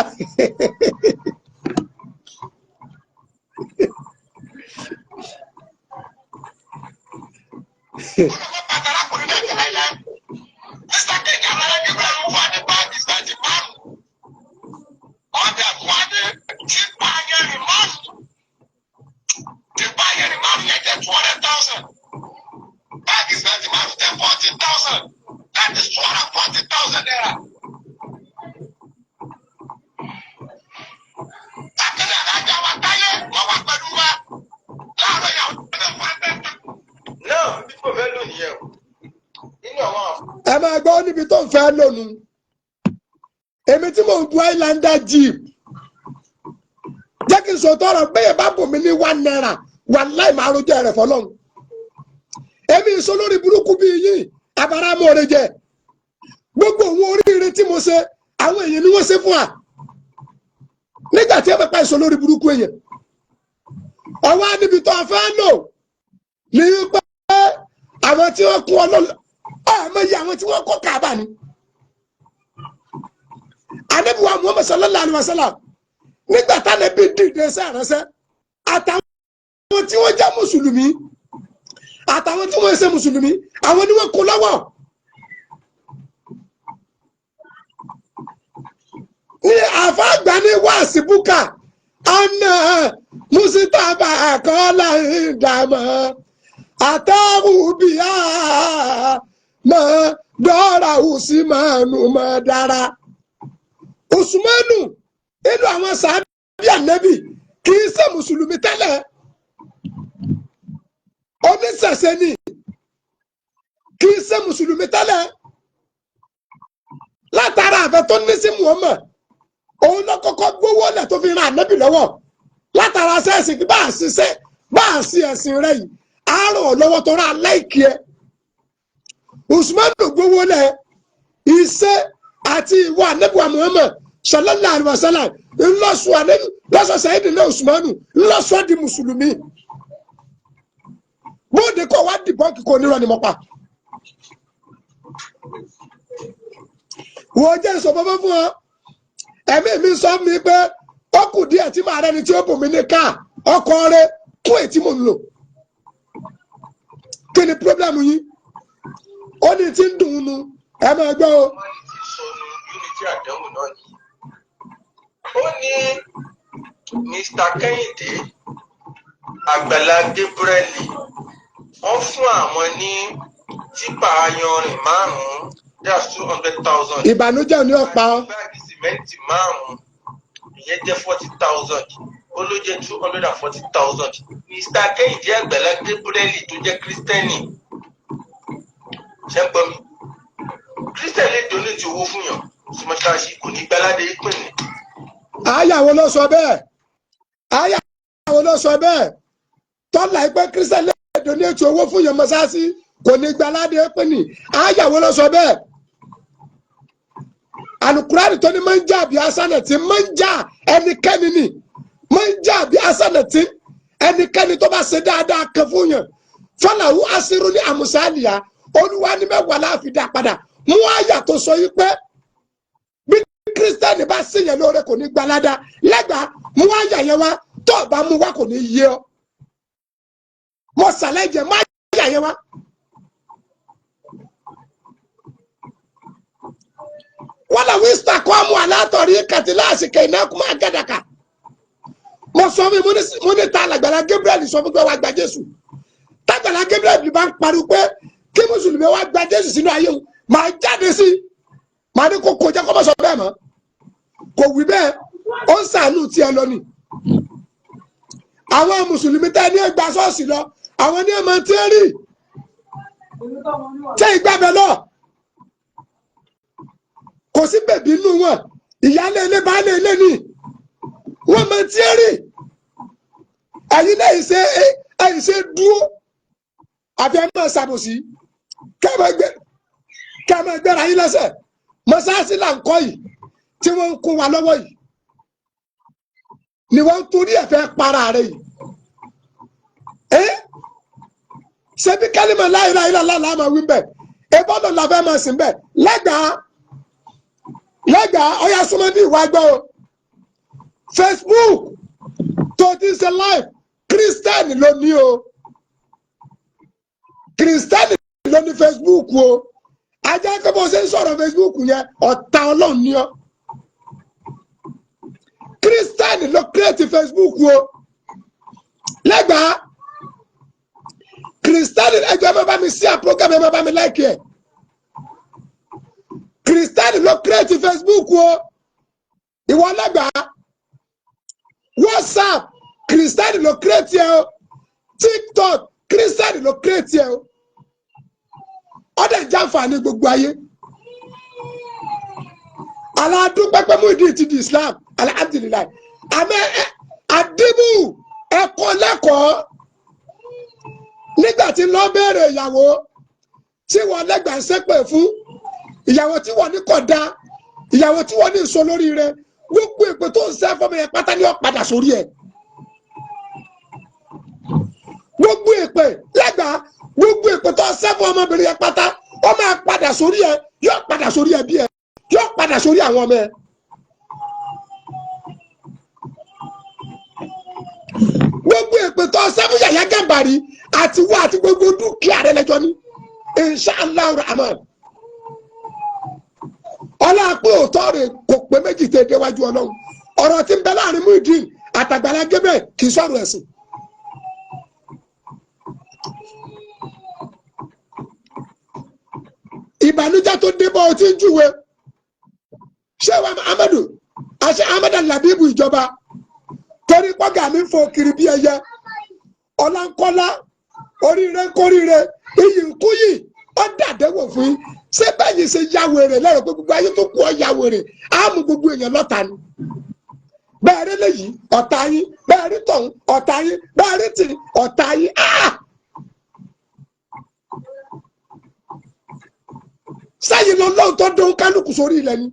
Náà bí mo fẹ́ lò nìyẹn o. Nínú àwọn àfọ. Ẹ máa gbọ́ níbi tó ń fẹ́ lónìí. Èmi tí mò ń gun Highlander jeep, jẹ́ kí n sọ tọrọ bẹ́ẹ̀ bá bò mí ní ₦1 wàláì máa rojọ́ rẹ̀ fọlọ́run. Èmi ìsọ lórí burúkú bíi yín abáramọ́ọ̀rẹ́ jẹ. Gbogbo òun oríire tí mo ṣe, àwọn èèyàn ni wọ́n ṣe fún wa. Nígbà tí ẹ bá pa ìsọ lórí burúkú èèyàn, ọwọ́ níbi tó fẹ́ lò ní pé àwọn tí wọ́n kún ọlọ́run, ọmọ yìí àwọn tí wọ́n kọ́ Káàbà ni. Ànábì wa Muhammad sallallahu alaihi wasallam, nígbà tánàbí dìde sí àránṣẹ́, àtàwọn tí wọ́n jẹ́ mùsùlùmí àtàwọn tí wọ́n ṣe mùsùlùmí, àwọn ni wọ́n kó lọ́wọ́. Ní àfáàgbà ní wáàsí búkà, àná Mùsítàfà àkọọ́lá ìdààmú àtàrù bíi mọ dọ́ra Usmanu mọ dára. Usmanu inú àwọn sàábì ànábì kì í ṣe mùsùlùmí tẹ́lẹ̀, oníṣẹ̀ṣe ni, kì í ṣe mùsùlùmí tẹ́lẹ̀. Látara àfẹ́ tó ní sí Muhammad, òun ló kọ́kọ́ gbówó lẹ̀ tó fi ran ànábì lọ́wọ́. Látara sẹ́ẹ̀sì bá a ṣiṣẹ́ bá a ṣe ẹ̀sìn rẹ̀ yìí, àárọ̀ lọ́wọ́ tó rà láìkí ẹ. Usmanu gbówó lẹ̀ iṣẹ́ àti ìwà ànábì wa Muhammad sallallahu alaihi wasallam ńlọsọ ànábì lọ́sọ̀ sẹ́yìn ní Usmanu ńlọsọ di mùsùlùmí. Bóde kọ́ wá dìbọn kíkọ́ onírọ̀ ni mo pa. Wọ́n jẹ́ ìsọfọ́fọ́ fún ọ. Ẹ̀mí mi sọ fún mi pé ó kù díẹ̀ tí màá rẹni tí ó bùn mí ní káà ọkọ̀ rẹ kún èyí tí mò ń lò. Kí ni pírọ́blẹ́mù yín? Ó ní tí ń dùn ún nu, ẹ máa gbọ́ o. Humanity sọnù unity àdánwò náà nìyí. Ó ní Mr. Kẹ́hìndé Àgbàlá Gabriel, wọ́n fún àwọn ní tipa ayanrìn márùn-ún, that's 200,000. Ìbànújẹ́ ò ní ọ̀pá ọ́. Báàgì sìmẹ́ǹtì márùn-ún, ìyẹn jẹ́ 40,000, ó ló jẹ́ 240,000. Mr. Kẹ́hìndé Àgbàlá Gabriel tó jẹ́ kírísítẹ́nì, ṣé ń gbọ́ mi? Kírísítẹ́nì lè donate owó fún yàn sí mọ́ṣáláṣí, kò ní gbáládé ìpínlẹ̀. Àyàwó ló sọ bẹ́ẹ̀, àyàwó ló sọ bẹ́ẹ̀ tọ́lá pé kírísítẹ́nì lè donate owó fún yàn mọ́ṣáláṣí kò ní gbáládé ìpínlẹ̀. Àyàwó ló sọ bẹ́ẹ̀. Alukurani tó ní máa ń jà bí asánẹ̀tì máa ń jà ẹnikẹ́ni ni máa ń jà bí asánẹ̀tì, ẹnikẹ́ni tó bá ṣe dáadáa kan fún yàn fọláwù asiru ní àmúṣálìyà, olúwa ní mẹ́wàá láàfin dá padà. Mú àyà tó sọ yìí pé bí kírísítẹ́nì bá ṣèyàn lóore kò ní gbalada lẹ́gbàá, mú àyà yẹn wá. Tó o bá mú wá kò ní yé ọ. Mo ṣàlẹ̀ jẹ, mú àyà yẹn wá. Wala wista kọ́ mu alátọ̀rí kàtìláàsì kẹ̀yìnàkùnmá gàdàkà. Mo sọ fún mi, mo ní ta Àgbàlá Gabriel sọ fún pé wàá gba Jésù. Tàgbàlá Gabriel bá ń pariwo pé kí mùsùlùmí wàá gba Jésù sínú ayé òun, màá jáde sí i, màá ní kó kọjá kó má sọ bẹ́ẹ̀ mọ́. Kò wí bẹ́ẹ̀, ó ń sàánú tiẹ̀ lọ ni. Àwọn mùsùlùmí tẹ́ ní ẹgbàá ṣọ́ọ̀ṣì lọ, àwọn ní ẹ̀mọ́ tí ń rí tẹ́ ìgbàbẹ̀ lọ, kò sí bèbí inú wọn, ìyáálé ilé baálé ilé ni wọ́n máa ti rí. Ẹ̀yin náà ṣe ẹ̀yin ṣe dúró àfi ẹ̀ máa ṣàbòsí kẹ́ ẹ máa gbéra yín lẹ́sẹ̀. Mọ́sáàsì là ń kọ́ yìí tí wọ́n ń kó wa lọ́wọ́ yìí ni wọ́n ń torí ẹ̀ fẹ́ para rẹ̀ yìí. Ẹ́ ṣebí kálímà láìláìlá làá máa wí bẹ́ẹ̀, ebọ́dọ̀ la fẹ́ máa sìn bẹ́ẹ̀. Lẹ́gbàá lẹ́gbàá ọ̀yà súnmọ́ bí ìwà gbọ́ o. Facebook tó ti ń ṣe live, kírísítẹ́nì ló ní o, kírísítẹ́nì ló ní Facebook o. Ajá pé bó ṣe ń sọ̀rọ̀ Facebook yẹn, ọ̀tá Ọlọ́run ni ọ́. Kírísítẹ́nì ló kírètì Facebook o. Lẹ́gbàá, kírísítẹ́nì, ẹjọ́ ẹ má bá mi sí à program, ẹ má bá mi láìkí ẹ̀. Kírísítẹ́nì ló kírètì Facebook o. Ìwọ lẹ́gbàá, WhatsApp, kírísítẹ́nì ló kírètì ẹ o. TikTok, kírísítẹ́nì ló kírètì ẹ o. Ọdẹ jàǹfààní gbogbo ayé. Aládùn pẹpẹ Muyideen ti di Islam, alhamdulilayi. Àmọ́ àdìbù ẹ̀kọ́ lẹ́kọ̀ọ́ nígbà tí lọ béèrè ìyàwó tí wọ́n lẹ́gbàá ń ṣépè fún, ìyàwó tí wọ́n ní kò dá, ìyàwó tí wọ́n ní sọ lórí rẹ̀, gbogbo èpè tó ń sẹ́ fọmọ yẹn pátá ni ó padà sórí ẹ̀. Gbogbo èpè lẹ́gbàá, gbogbo èpè tó ń sẹ́ fún ọmọbìnrin yẹn pátá, ó máa padà sórí ẹ̀, yóò padà sórí ẹbí ẹ̀, yóò padà sórí àwọn ọmọ ẹ̀. Gbogbo èpè tó ń sẹ́ fún Yàyà Gàmbàrí àti wá àti gbogbo dúkìá rẹ̀ lẹ́jọ́ ní inshallah rahman. Ọlá pé òótọ́ rẹ̀ kò pé méjì tẹ̀ déwájú Ọlọ́run. Ọ̀rọ̀ tí ń bẹ láàrin Muyideen àtàgbàlá Gabriel kì í sọ̀rọ̀ ẹ̀sìn. Ìbànújẹ́ tó dé bọ́ ọ ti ń júwe. Ṣé wàá Amadu àṣẹ Amadu Labibu ìjọba torí pọ́gà mi ń fò kiri bí ẹyẹ. Ọláńkọ́lá oríire kóríire iyì ń kú yìí ó dàdéwò fún yín. Ṣé bẹ́yìn ṣe ya wèrè lẹ́rọ pé gbogbo ayé tó kú ọ ya wèrè á mú gbogbo èèyàn lọ́ta ni. Bẹ́ẹ̀ rí léyìí ọ̀tá yín, bẹ́ẹ̀ rí tọ̀hún ọ̀tá yín, bẹ́ẹ̀ rí tì ọ̀tá yín. Sẹ́yìn lọ lọ́hùn tó dún kálukú sórí ilẹ̀ ni.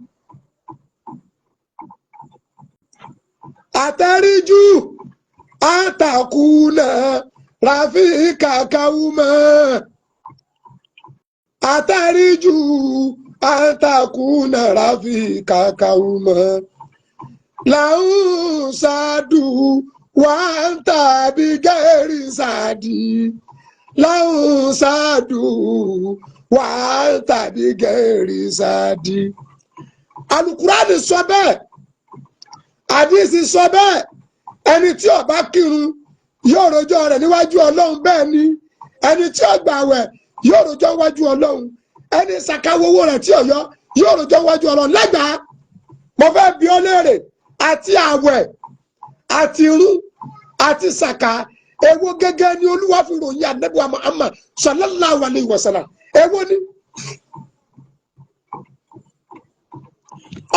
Àtẹ̀ríjú àtàkùnà ràfíkà kàwùmọ̀. Àtẹ̀ríjú Àǹtakùnà ráfì kàkàwùmọ́ làwọn ṣáàdù wà ń tàbí gẹ́rì sáàdì làwọn ṣáàdù wà ń tàbí gẹ́rì sáàdì. Alukurani sọ bẹ́ẹ̀, àdìsí sọ bẹ́ẹ̀, ẹni tí ó bá kírun yóò rojọ́ rẹ̀ níwájú Ọlọ́run. Bẹ́ẹ̀ ni ẹni tí ó gbààwẹ̀ yóò rojọ́ wájú Ọlọ́run, ẹni ṣàkàwọ́ owó rẹ̀ tí ó yọ yóò rojọ́ wájú Ọlọ́run. Lẹ́gbàá mo fẹ́ bi ọ́ léèrè, àti àwẹ̀ àti irun àti sàkà, èwo gẹ́gẹ́ ni Olúwa fi ròyìn Ànábì wa Muhammad sallallahu alayhi wa sallam? Èwo ni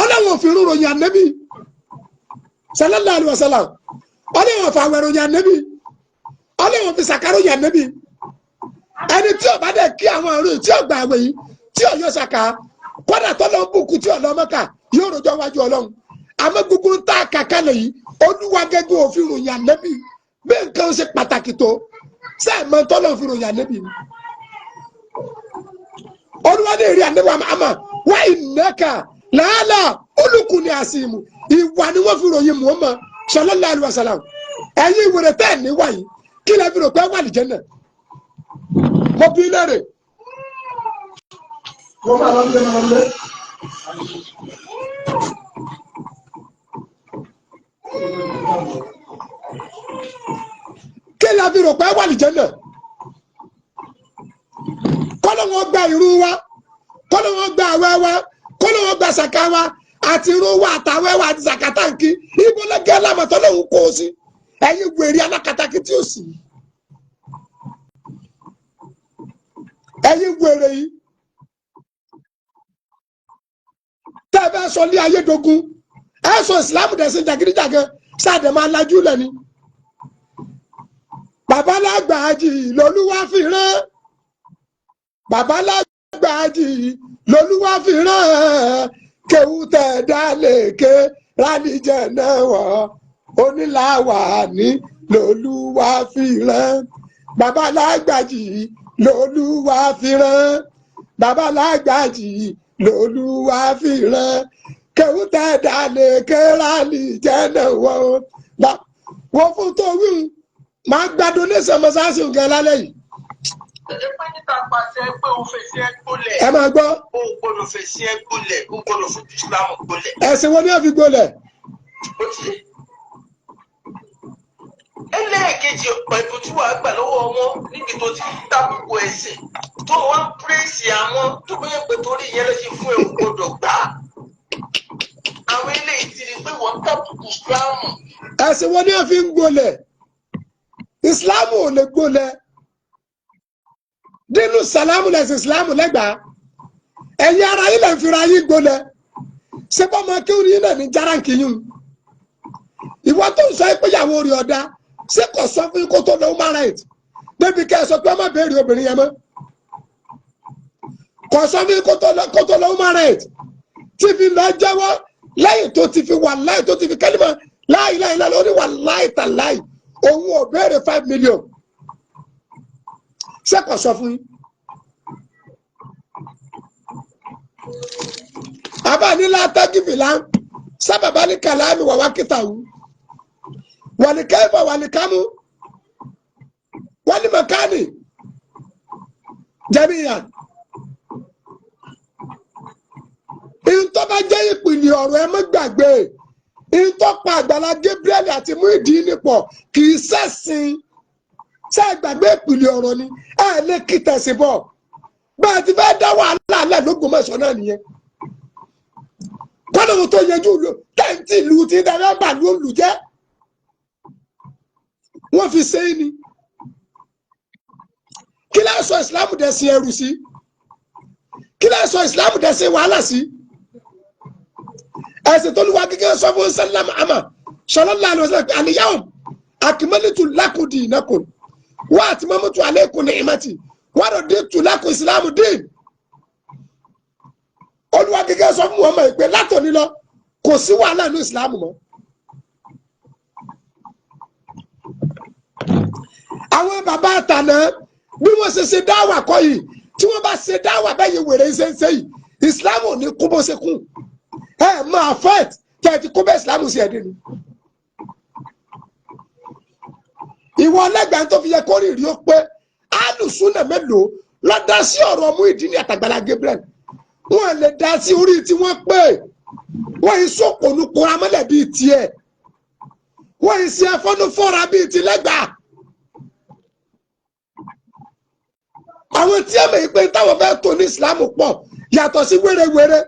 Ọlọ́run fi irun ròyìn Ànábì sallallahu alayhi wa sallam? Ọlọ́run fi àwẹ̀ ròyìn Ànábì? Ọlọ́run fi sàkà ròyìn Ànábì? Ẹni tí ó bá dẹ̀ kí àwọn àrùn, tí ó gbà àwẹ̀ yìí, tí ó yọ sàkà, kọ́dà tọ́lọ́ ń bùkún tí ọ̀lọ́ Mẹ́kà, yóò rojọ́ wájú Ọlọ́run. Àmọ́ gbogbo ń tá kàkálẹ̀ yìí, Olúwa gẹ́gẹ́ òfin ròyìn Ànábì. Bí nǹkan ṣe pàtàkì tó, sẹ́ẹ̀ mọ́ tọ́lọ́ òfin ròyìn Ànábì ni? Olúwa ní èrè Ànábì àmà wá ìnáka làálà olùkùn ní àsìmù. Ìwà ni wọ́n fi ròyìn Muhammad sallallahu alaihi wasallam. Ẹ̀yin ìwèrè tẹ́ ẹ̀ níwà yìí, kí lẹ́ fi rò pé wà lìjẹ́ náà? Mo bí lérè. Mo máa lọ sílé, máa lọ sílé. Kí la fi rò pé wà lìjẹ́ náà? Kọ́lọ́ wọn gba irú wa, kọ́lọ́ wọn gba àwẹ̀ wa, kọ́lọ́ wọn gba sàká wa, àti irú wa àtàwẹ̀ wa àti sàká táǹkì. Ibo lẹ́gẹ́ lámọ̀tọ́ lòun kó o sí? Ẹ̀yin wèrè alákatakí tí ó sì. Ẹ̀yin wèrè yìí tẹ́ ẹ bá sọ ní ayédogun, ẹ sọ ìsìlámù dẹ̀sìn jàgídíjàgan, sáàdẹ̀ máa lajú lẹ̀ ni. Bàbá lágbàájì lolúwa fi rán, bàbá lágbàájì lolúwa fi rán, kéwú tẹ̀ dá lèké rálíjẹ̀ náà wọ̀, onílàwà ní lolúwa fi rán, bàbá lágbàájì lolúwa fi rán, bàbá lágbàájì lolúwa fi rán, kéwú tẹ̀ dá lèké rálíjẹ̀ náà wọ̀. Wọ́n fún tó wíwù máa gba donation mọ́sáàsì nǹkan lálẹ́ yìí. Ẹ pé níta pàṣẹ pé o fèsì ẹ gbólẹ̀. Ẹ máa gbọ́. O gbọ́dọ̀ fèsì ẹ gbólẹ̀, o gbọ́dọ̀ fojú Islam gbólẹ̀. Ẹ̀sìn wo ni wọ́n fi gbólẹ̀? Ó ti yé. Ẹlẹ́ẹ̀kejì, ẹ̀bùn tí wàá gbà lọ́wọ́ wọn níbi tó ti tàbùkù ẹ̀sìn tó wọ́n ń pírèsì àwọn tó bẹ́ẹ̀ pé torí ìyẹn ló ṣe fún ẹ, o gbọ́dọ̀ gbà. Àwọn eléyìí ti rí pé wọ́n tàbùkù Islam. Ẹ̀sìn wo ni wọ́n fi ń gbólẹ̀? Ìsìláàmù ò lè gbólẹ̀. Dínú sàlámù lẹ̀sìn ìsìláàmù lẹ́gbàá. Ẹ̀yin ara yín lẹ̀ ń fira yín gbólẹ̀. Ṣé bọ́ ọmọ kí orin náà ní járáǹkì yín? Ìwọ tó ń sọ pé ìyàwó rẹ̀ ọ̀dà, ṣé kò sọ fún kó tó lọ human right? Débi kẹ́ ẹ sọ pé ọmọ béèrè obìnrin yẹn mọ́. Kò sọ fún kó tó lọ human right. Tí fi lọ jẹ́wọ́ lẹ́yìn tó ti fi wà láì tó ti fi kẹ́límọ̀ láì láì láì ó ní wà láì tà láì. Òun ò béèrè 5 million. Ṣé kò sọ fún yín? Àbá ní látàgìfìlà sábàbá ní kàlámì wà wá kíta wù. Wàlí kẹfà wàlí kámú wàlí màkánì jẹmíyà. Ìtọ́ bá jẹ́ ìpìlẹ̀ ọ̀rọ̀ ẹ má gbàgbé. Ìtọ́ pa Àgbàlá Gabriel àti Muyideen nípọ̀ kì í ṣẹ̀sìn. Ṣé ẹ gbàgbé ìpìlẹ̀ ọ̀rọ̀ ni? Ẹ lè kí tẹ̀sìn bọ̀. Bẹ́ẹ̀ ti fẹ́ dá wàhálà alẹ́ l'Ógbómọ̀ṣọ́ náà nìyẹn. Kọ́nà tó yẹjú tẹ́ǹtì ìlú ti dáná bàlú òlù jẹ́. Wọ́n fi ṣe é ni. Kí lẹ́ sọ ìsìlámù dẹ̀sìn ẹrù sí? Kí lẹ́ sọ ìsìlámù dẹ̀sìn wàhálà sí? Ẹ̀sìn tó lùwà gẹ́gẹ́ sọ fún sẹ́lẹ̀m àmà sallallahu alaihi wasallam àníyàwó akmaltu lakum dinakum wa atmamtu alaykum ni'mati wa raditu lakum ìsìlámù dín. Olúwa gẹ́gẹ́ sọ fún Muhammad pé látòní lọ kò sí wàhálà ní ìsìlámù mọ́. Àwọn bàbá àtàná bí wọ́n ṣe ṣe dáwà kọ́ yìí, tí wọ́n bá ṣe dáwà bẹ́ẹ̀ yìí wèrè ṣe ń ṣe yìí, Islam ò ní kú bó ṣe kú. Ẹ máa fẹ́ẹ̀t tẹ́ ẹ ti kó bẹ́ẹ̀ Islam sí ẹ̀dín ni. Ìwọ ọlẹ́gbẹ̀ẹ́ tó fi yẹ kó rìnrìn ó pé alùsùnà mélòó lọ dá sí ọ̀rọ̀ Muyideen àtàgbàlá Gabriel. Wọ́n lè dá sí orí tí wọ́n pè. Wọ́n yìí sọ̀kònú kóra mọ́lẹ̀ bíi tiẹ̀. Wọ́n yìí ṣe ẹfọ́nú fọ́ra bíi ti lẹ́gbàá. Àwọn tí ẹ̀mọ̀ yìí pé táwọn fẹ́ tó ní Islam pọ̀ yàtọ̀ sí wérewère.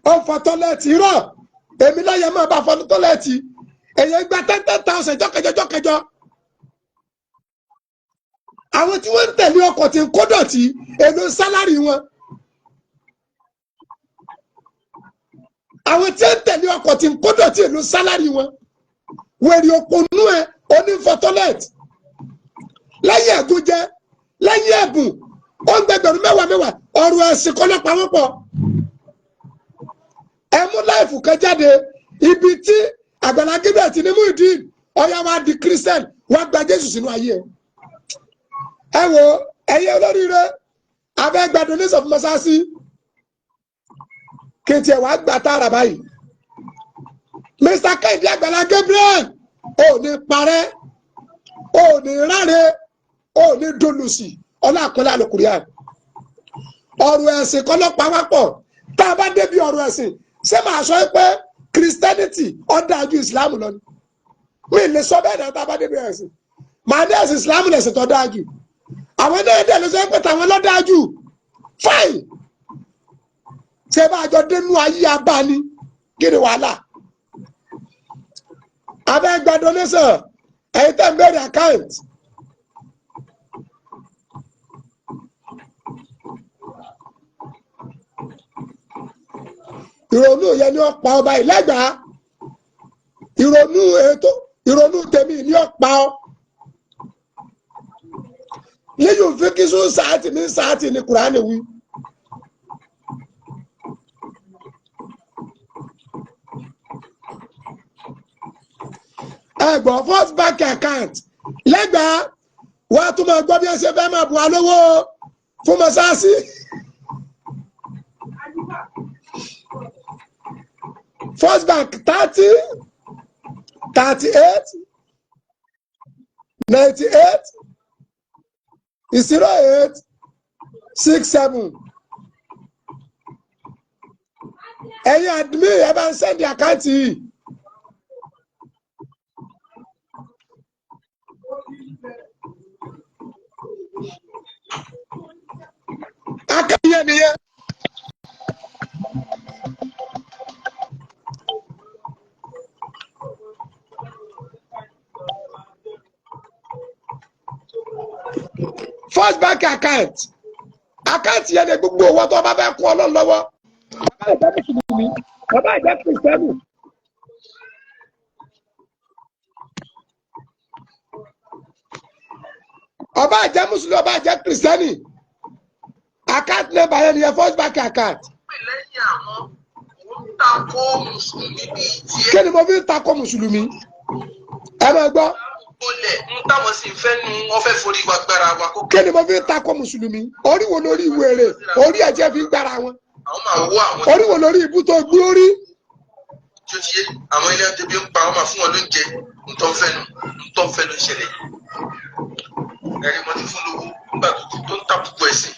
Ó fọ tọ́lẹ́ẹ̀tì rọ̀, èmi láyé máa bá fọ tọ́lẹ́ẹ̀tì. Èyàn gba 10,000 jọ́kẹjọ jọ́kẹjọ. Àwọn tí wọ́n ń tẹ̀lé ọkọ̀ tí ń kó dọ̀tí, èlò sálárì wọn. Àwọn tí ń tẹ̀lé ọkọ̀ tí ń kó dọ̀tí, èlò sálárì wọn. Wèrè òpònú ẹ onífọ tọ́lẹ́ẹ̀tì. Lẹ́yìn ẹ̀gún jẹ, lẹ́yìn ẹ̀bùn, ó ń gbẹgbẹ̀rún mẹ́wàá mẹ́wàá, ọ̀rọ̀ ẹ̀sìn kọ́ ló pa wọ́n pọ̀. Ẹ mú láìfù kan jáde, ibi tí Àgbàlá Gabriel ti ní Muyideen, ọ̀yà wa di Christian, wá gba Jésù sínú ayé ẹ. Ẹ wo ẹyẹ olóríire, abẹ́ gba donation fún mọ́sáàsì, kí n tiẹ̀ wá gbà tààrà báyìí. Mr. Kehinde Àgbàlá Gabriel, ò ní parẹ́, ò ní ráre, ò ní dolùsì, ọlá àkọlé àlùkùrìà. Ọ̀rọ̀ ẹ̀sìn kọ́ ló pa wá pọ̀. Tá a bá débi ọ̀rọ̀ ẹ̀sìn, ṣé màá sọ pé Christianity ó dáa ju Islam lọ ni? Mi lè sọ bẹ́ẹ̀ náà. Tá a bá débi ẹ̀sìn, màá ní ẹ̀sìn Islam lẹ̀sìn tó dáa jù. Àwọn náà dẹ̀ lè sọ pé tàwọn ló dáa jù. Fine, ṣé bá a jọ dénú ayé abáni, kí ni wàhálà? Abẹ́ gba donation, ẹ̀yin tẹ́ ń bẹ̀rẹ̀ account. Ìrònú yẹn ni ó pa ọba ìlẹ́gbàá. Ìrònú ètò ìrònú tèmi ni ó pa ọ́. Lẹ́yìn òfin kí sún sáàtì ní sáàtì ní Kùránì wí. Ẹgbọ́n first bank account lẹ́gbàá, wọ́n á tún máa gbọ́ bí ẹ ṣe fẹ́ máa bù wá lówó fún mọ́sáàsì. First Bank 30 38 98 08 67. Ẹ̀yin admin, ẹ bá ń send account yìí. Account yẹn nìyẹn. First Bank account yẹn ni gbogbo owó tó bá fẹ́ kún Ọlọ́run lọ́wọ́. Bàbá ìjẹ́ mùsùlùmí, bàbá ìjẹ́ kìrìsìtẹ́nì. Ọba ìjẹ́ mùsùlùmí, ọba ìjẹ́ kìrìsìtẹ́nì. Account number yẹn nìyẹn, First Bank account. Pè lẹ́yìn àwọn òun takò mùsùlùmí bíi tiẹ̀. Kí ni mo fi ń takò mùsùlùmí? Ẹ máa gbọ́. Olè ń táwọn sì fẹ́ nu, wọ́n fẹ́ forí wa gbára wa kó. Kí ni mo fi ń takò mùsùlùmí? Orí wo lórí wèrè? Orí ẹ̀jẹ̀ fi ń gbára wọn. Àwọn máa wó àwọn. Orí wo lórí ibú tó gbé orí? Tí ó ti yé àwọn ilé ọtí bí ń pa, wọ́n máa fún wọn lóúnjẹ. Ntọ́ fẹ́ nu, ntọ́ fẹ́ ló ń ṣẹlẹ̀. Ẹ̀rí wọn ti fún lówó nígbà tó ń tàbùkù ẹ̀sìn.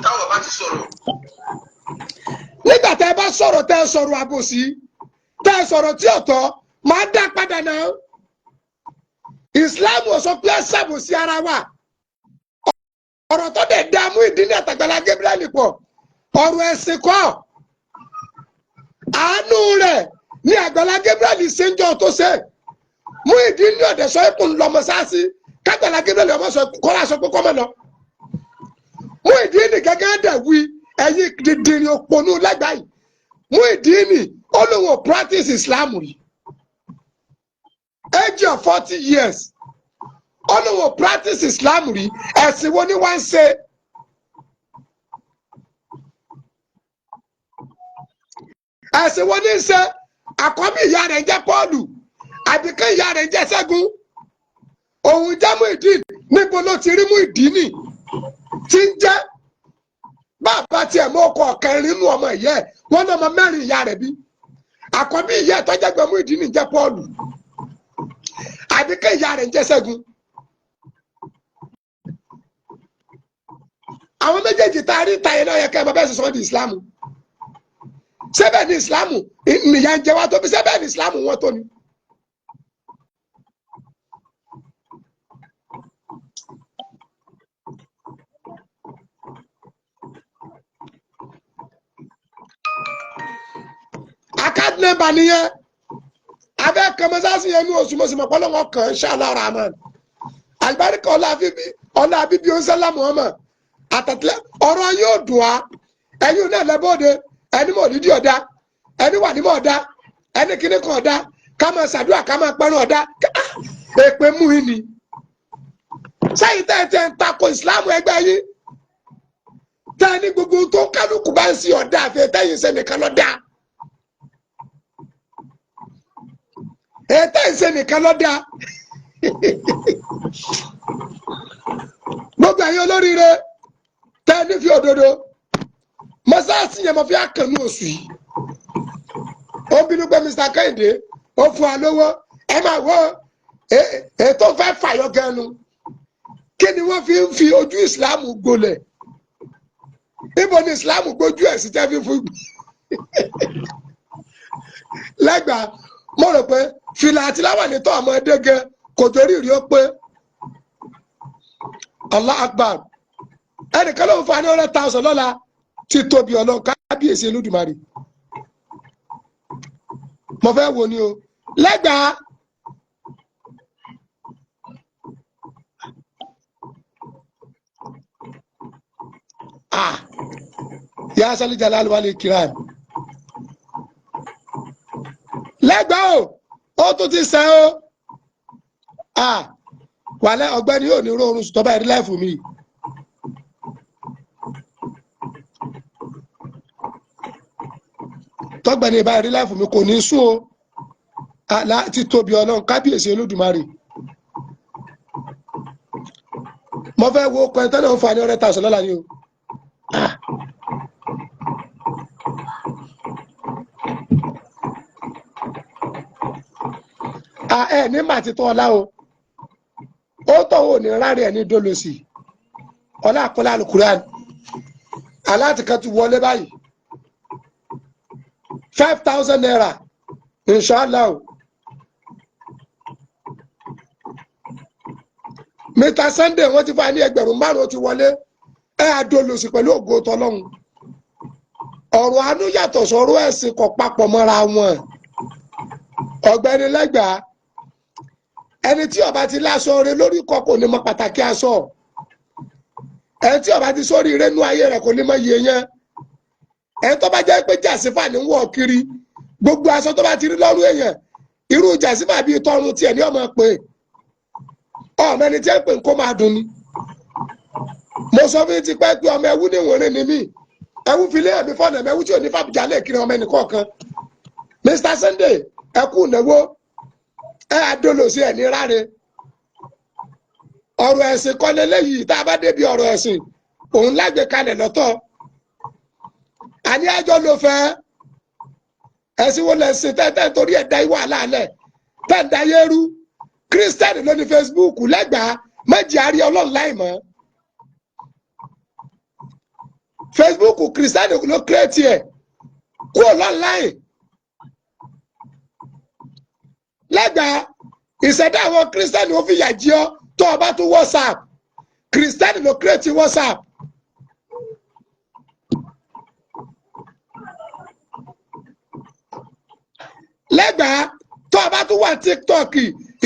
Táwọn bá ti sọ̀rọ̀. Nígbà tẹ́ ẹ bá sọ̀rọ̀, tẹ́ ẹ sọ̀rọ̀ àbòsí, tẹ́ ẹ sọ̀rọ̀ tí ò tọ́, máa dá padà náà. Islam ò sọ pé ẹ ṣàbòsí ara wa. Ọ̀rọ̀ tó dẹ̀ dá Muyideen àtàgbàlá Gabriel pọ̀, ọ̀rọ̀ ẹ̀sìn kọ́. Àánú rẹ̀ ní Àgbàlá Gabriel ṣe ń jọ tó ṣe. Muyideen ní ọ̀dẹ̀ sọ pé ń lọ mọ́sáàsì, kágbàlá Gabriel ọmọ sọ kọ́lá sọ pé kọ́mọ lọ. Muyideen gẹ́gẹ́ dẹ̀ wí, ẹ̀yin dìndìnrín òpònú lẹ́gbàá yìí. Muyideen ó lóun ò practice Islam rí. Age of 40 years, ó lóun ò practice Islam rí. Ẹ̀sìn wo ni wọ́n ń ṣe? Ẹ̀sìn wo ni ń ṣe? Àkọ́bí ìyá rẹ̀ ń jẹ́ Pọ́ọ̀lù, àbíkẹ́ ìyá rẹ̀ ń jẹ́ Ṣẹ́gun, òun jẹ́ Muyideen. Níbo ló ti rí Muyideen tí ń jẹ́? Bàbá tiẹ̀ mọ́ ọkọ̀ kẹrin nínú ọmọ ìyá ẹ̀, wọ́n ní ọmọ mẹ́rin ìyá rẹ̀ bí. Àkọ́bí ìyá ẹ̀ tọ́jàgbẹ́ Muyideen ní jẹ́ Pọ́ọ̀lù, àbíkẹ́ ìyá rẹ̀ ń jẹ́ Ṣẹ́gun. Àwọn méjèèjì tá a rí ta yẹn náà yẹ kẹ́ ẹ bá bẹ́ẹ̀ sọ di ìsìlámù. Sẹ́bẹ̀ ní ìsìlámù nìyà ń jẹ wá tó bí? Sẹ́bẹ̀ ní ìsìlámù wọn tó ni? Account number nìyẹn. Abẹ́ kọmọsáàsì yẹn ní oṣù mọ̀símọ̀ pọ́lọ́wọ́ kan inshallah rahman. Alibarika ọlá bíbí ọ̀nsẹ́lá Muhammad àtàtìlẹ́ ọ̀rọ̀ yóò dùn á. Ẹ̀yin náà lẹ́bọ̀ọ́dẹ ẹni mọ̀ nídìí ọ̀dá, ẹni wà nímọ̀ ọ̀dá, ẹni kíní kan ọ̀dá, ká máa ṣàdúrà, ká máa pẹ́ràn ọ̀dá. Èpè mú yín ni. Sẹ́yìn tẹ́ ẹ tẹ́ ń takò ìsìláàmù ẹgbẹ́ yín, tẹ́ ẹ ní gbogbo tó kálukú bá ń sí ọ̀dá àfi tẹ́yìn ṣe nìkan ló dáa. Ètò ìṣe nìkan ló dáa. Gbogbo ẹ̀yin olóríire tẹ́ ẹ nífi òdodo mọ́sáàsì yẹn mo fi àkànnú oṣù yìí. Ó ń bínú pé Mr. Kẹ́hìndé ó fún wa lówó. Ẹ máa wọ ètò fẹ́ fàyọ gẹnu. Kí ni wọ́n fi ń fi ojú ìsìláàmù gbolẹ̀? Ibo ni ìsìláàmù gbójú ẹ̀ sí tẹ́ fi fún lẹ́gbàá? Mo rò pé fìlà àti láwàní tó ọmọ ẹdẹ gẹ kò torí rí ó pé Allah Akbar. Ẹnìkan ló ń fa ní 100,000 lọ́la tí tóbi ọlọ́run kábíyèsí Olódùmarè. Mo fẹ́ wo ni o lẹ́gbàá. Ah, ya sali jalal wal ikram. Lẹ́gbàá o, ó tún ti sẹ́ o. Ah, wàlẹ́ ọ̀gbẹ́ni yóò ní rọrùn sùtọ́ báyìí láìfù mi. Tọ́gbẹ́ni báyìí láìfù mi kò ní sún o. Àlá ti tóbi ọlọ́run kábíyèsí Olódùmarè. Mo fẹ́ wo ọkọ̀ ẹ̀tọ́ náà ń fa ní 100,000 lọ́la ni o. Ah. Ẹ ní màá ti tọ́ ọlá o. Ó tọ̀wọ́ ní rárẹ̀ ẹ̀ ní dólosì. Ọlá àkọlá alukuran. Aláàtì kan ti wọlé báyìí. 5,000 naira. Inshallah. Mr. Sunday wọ́n ti fa ní 5,000 ó ti wọlé. Ẹ àdólosì pẹ̀lú ògo tọlọ́hun. Ọ̀rọ̀ àánú yàtọ̀ sọ̀rọ̀ ẹ̀sìn kò papọ̀ mọ́ra wọn. Ọ̀gbẹ́ni lẹ́gbàá, ẹni tí ó bá ti láṣọ rẹ̀ lórí kọ kò ní mọ pàtàkì aṣọ. Ẹni tí ó bá ti sórí rẹ̀ nú ayé rẹ̀ kò ní mọ iye yẹn. Ẹni tó bá jẹ́ pé jàsífà ní wọ̀ kiri, gbogbo aṣọ tó bá ti rí lọ́rùn èèyàn, irú jàsífà bíi tọrun tiẹ̀ ní ọmọ pé ọmọ ẹni tí ẹ ń pè ń kó máa dùn ni. Mo sọ fún ti pẹ́ pé ọmọ ẹwú ní ìwọ̀n ni mí. Ẹwú fi lé ẹ̀mí fọ́nà ẹ̀mí ẹwú tí ò ní fàbùjá lè kiri ọmọ ẹnì kọ̀ọ̀kan. Mr. Sunday ẹ kú ìnáwó, ẹ àdólòsí ẹ̀ ní ráre. Ọ̀rọ̀ ẹ̀sìn kọ́ leléyìí. Tá a bá débi ọ̀rọ̀ ẹ̀sìn òun lágbè kalẹ̀ lọ́tọ̀. Àní àjọ ló fẹ́ ẹ̀sìn wo lẹ̀sìn tẹ́tẹ́ torí ẹ̀dá ìwà àlàálẹ̀ tẹ́ǹdà yẹ́rú. Kírísítẹ́nì ló ní Facebook lẹ́gbàá méjì àárí ọlọ́run láì mọ́. Facebook kírísítẹ́nì ló kírètì ẹ̀ kúrò lọ́nláìn. Lẹ́gbàá ìṣẹ̀dá àwọn kírísítẹ́nì ó fi yà jí ọ tó o bá tún WhatsApp. Kírísítẹ́nì ló kírètì WhatsApp. Lẹ́gbàá tó o bá tún wà TikTok,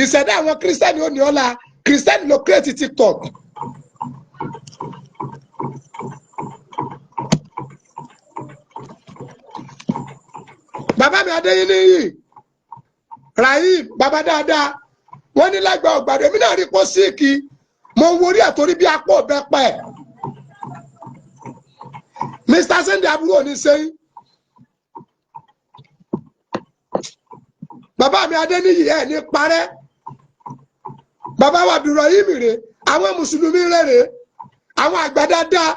ìṣẹ̀dá àwọn kírísítẹ́nì ó ní ọ́la. Kírísítẹ́nì ló kírètì TikTok. Bàbá mi Adéyínníyì Rahim bàbá dáadáa wọ́n ní lágbà ọ̀gbàdo èmi náà rí pọ́ síìkì mo ń worí àtòrí bí apá ọ̀bẹ pẹ̀. Mr. Sunday aburú ò ní sẹ́yìn. Bàbá mi Adéníyì ẹ̀ ní parẹ́. Bàbá wa Abdulrahim rè, àwọn mùsùlùmí rè rè, àwọn àgbà dáadáa,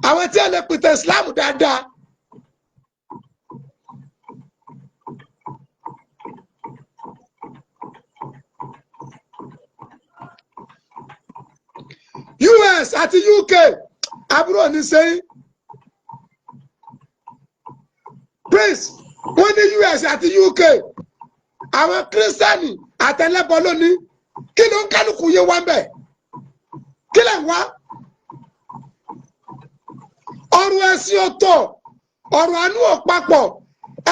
Àwọn tí ẹ lè pìtàn Islam dáadáa. US àti UK àbúrò ní sẹ́yìn. Prince wọ́n ní US àti UK àwọn kírísítẹ́nì àtẹlẹ́bọ lónìí. Kí ló ń kálukú yé wá ń bẹ̀? Kí lẹ̀ ń wá? Ọ̀rọ̀ ẹ̀sìn ọ̀tọ̀, ọ̀rọ̀ àánú ọ̀pápọ̀.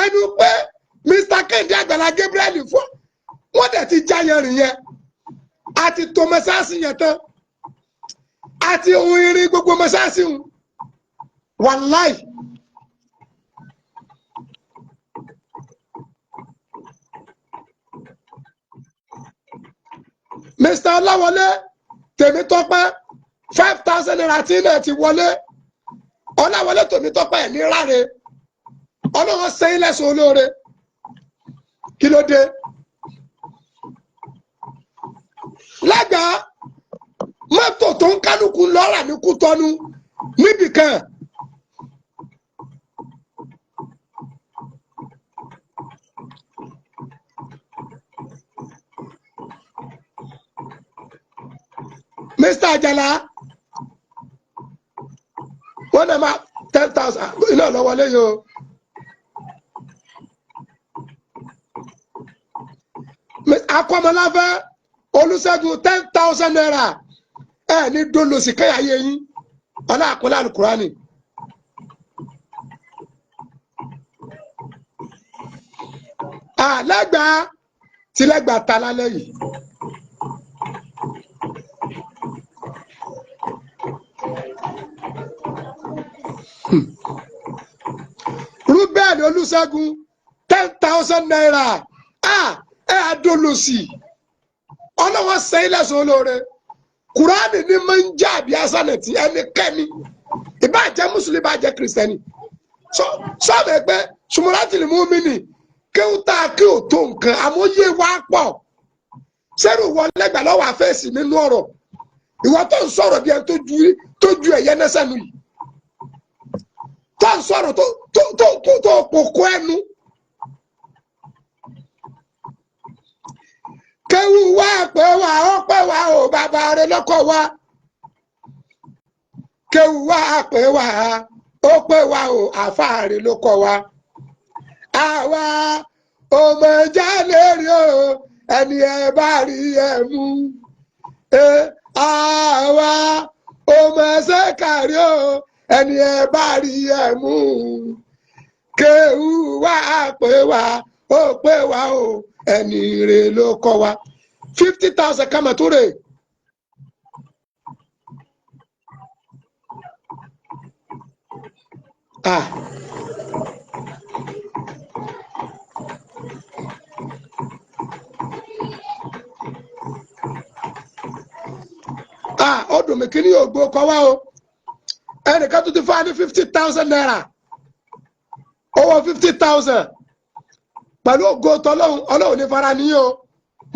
Ẹnu pé Mr. Kehinde Àgbàlá Gabriel fún wọ́n dẹ̀ ti já yẹn rìn yẹn. Àti tó mọ́sáàsì yẹn tán, àti ohun irin gbogbo mọ́sáàsì ń wàláì. Mr. Ọláwọlé Tèmítọ́pẹ́ ₦5,000 tí náà ti wọlé. Ọláwọlé Tèmítọ́pẹ́ ẹ̀ ní ráre, ọlọ́wọ́ sẹ́yìn lẹ́sùn olóore. Kí ló dé? Lágbàá mọ́tò tó ń kálukú lọ́ra ní Kútọ́nù níbìkan. Mr. Ajala wọ́n náà máa 10,000 iná lọ wọlé yìí o. Akọ́mọláfẹ́ Olúṣẹ́gun ₦10,000 ẹ ní dolosi kẹ́yà yé yín ọlá àkọlé alukurani. Àlẹ́gbàá tìlẹ́gbàá ta lálẹ́ yìí. Rúbẹ́ẹ̀lì Olúṣẹ́gun ₦10,000 ẹ adolosi ọlọ́wọ́ sẹ́yìn lẹ́sùn olóore. Kùránì ní máa ń jẹ́ àbí asánẹ̀tì ẹnikẹ́ni ìbá jẹ́ mùsùlùmí ìbá jẹ́ kìrìsìtẹ́nì. Sọ́ọ̀mù ẹgbẹ́ sùmùràtìlì mùmínì kéwù tá a kí ò tó nǹkan àmóyé wa pọ̀. Sẹ́rù wọ lẹ́gbàá lọ́wọ́ àfẹ́sì nínú ọ̀rọ̀ ìwọ tó ń sọ̀rọ̀ bí ẹni tó ju ẹ̀yẹ nẹ́sẹ̀nu yìí tó ń sọ̀rọ̀ tó kókó ẹnu. Kéwù wá pé wá ó pé wá ó bàbá rẹ lọ́kọ̀ wá. Kéwù wá pé wá ó pé wá ó àfáà rẹ ló kọ́ wá. Àwa ọmọ ìjà lè rí o ẹni ẹ bá rí ẹ mú. Àwa ọmọ ẹsẹ̀ kárí o ẹni ẹ bá rí ẹ mú. Kéwù wá pé wá ó pé wá ó ẹni rè ló kọ́ wa. 50,000 kama tó rè. Ó dùn mí kí ni yóò gbó kọ́ wá o. Ẹnìkan tó ti fún wa ní ₦50,000. Owó 50,000. Pẹ̀lú ògo tọ́lọ́hún ọlọ́hun ní fara ní o.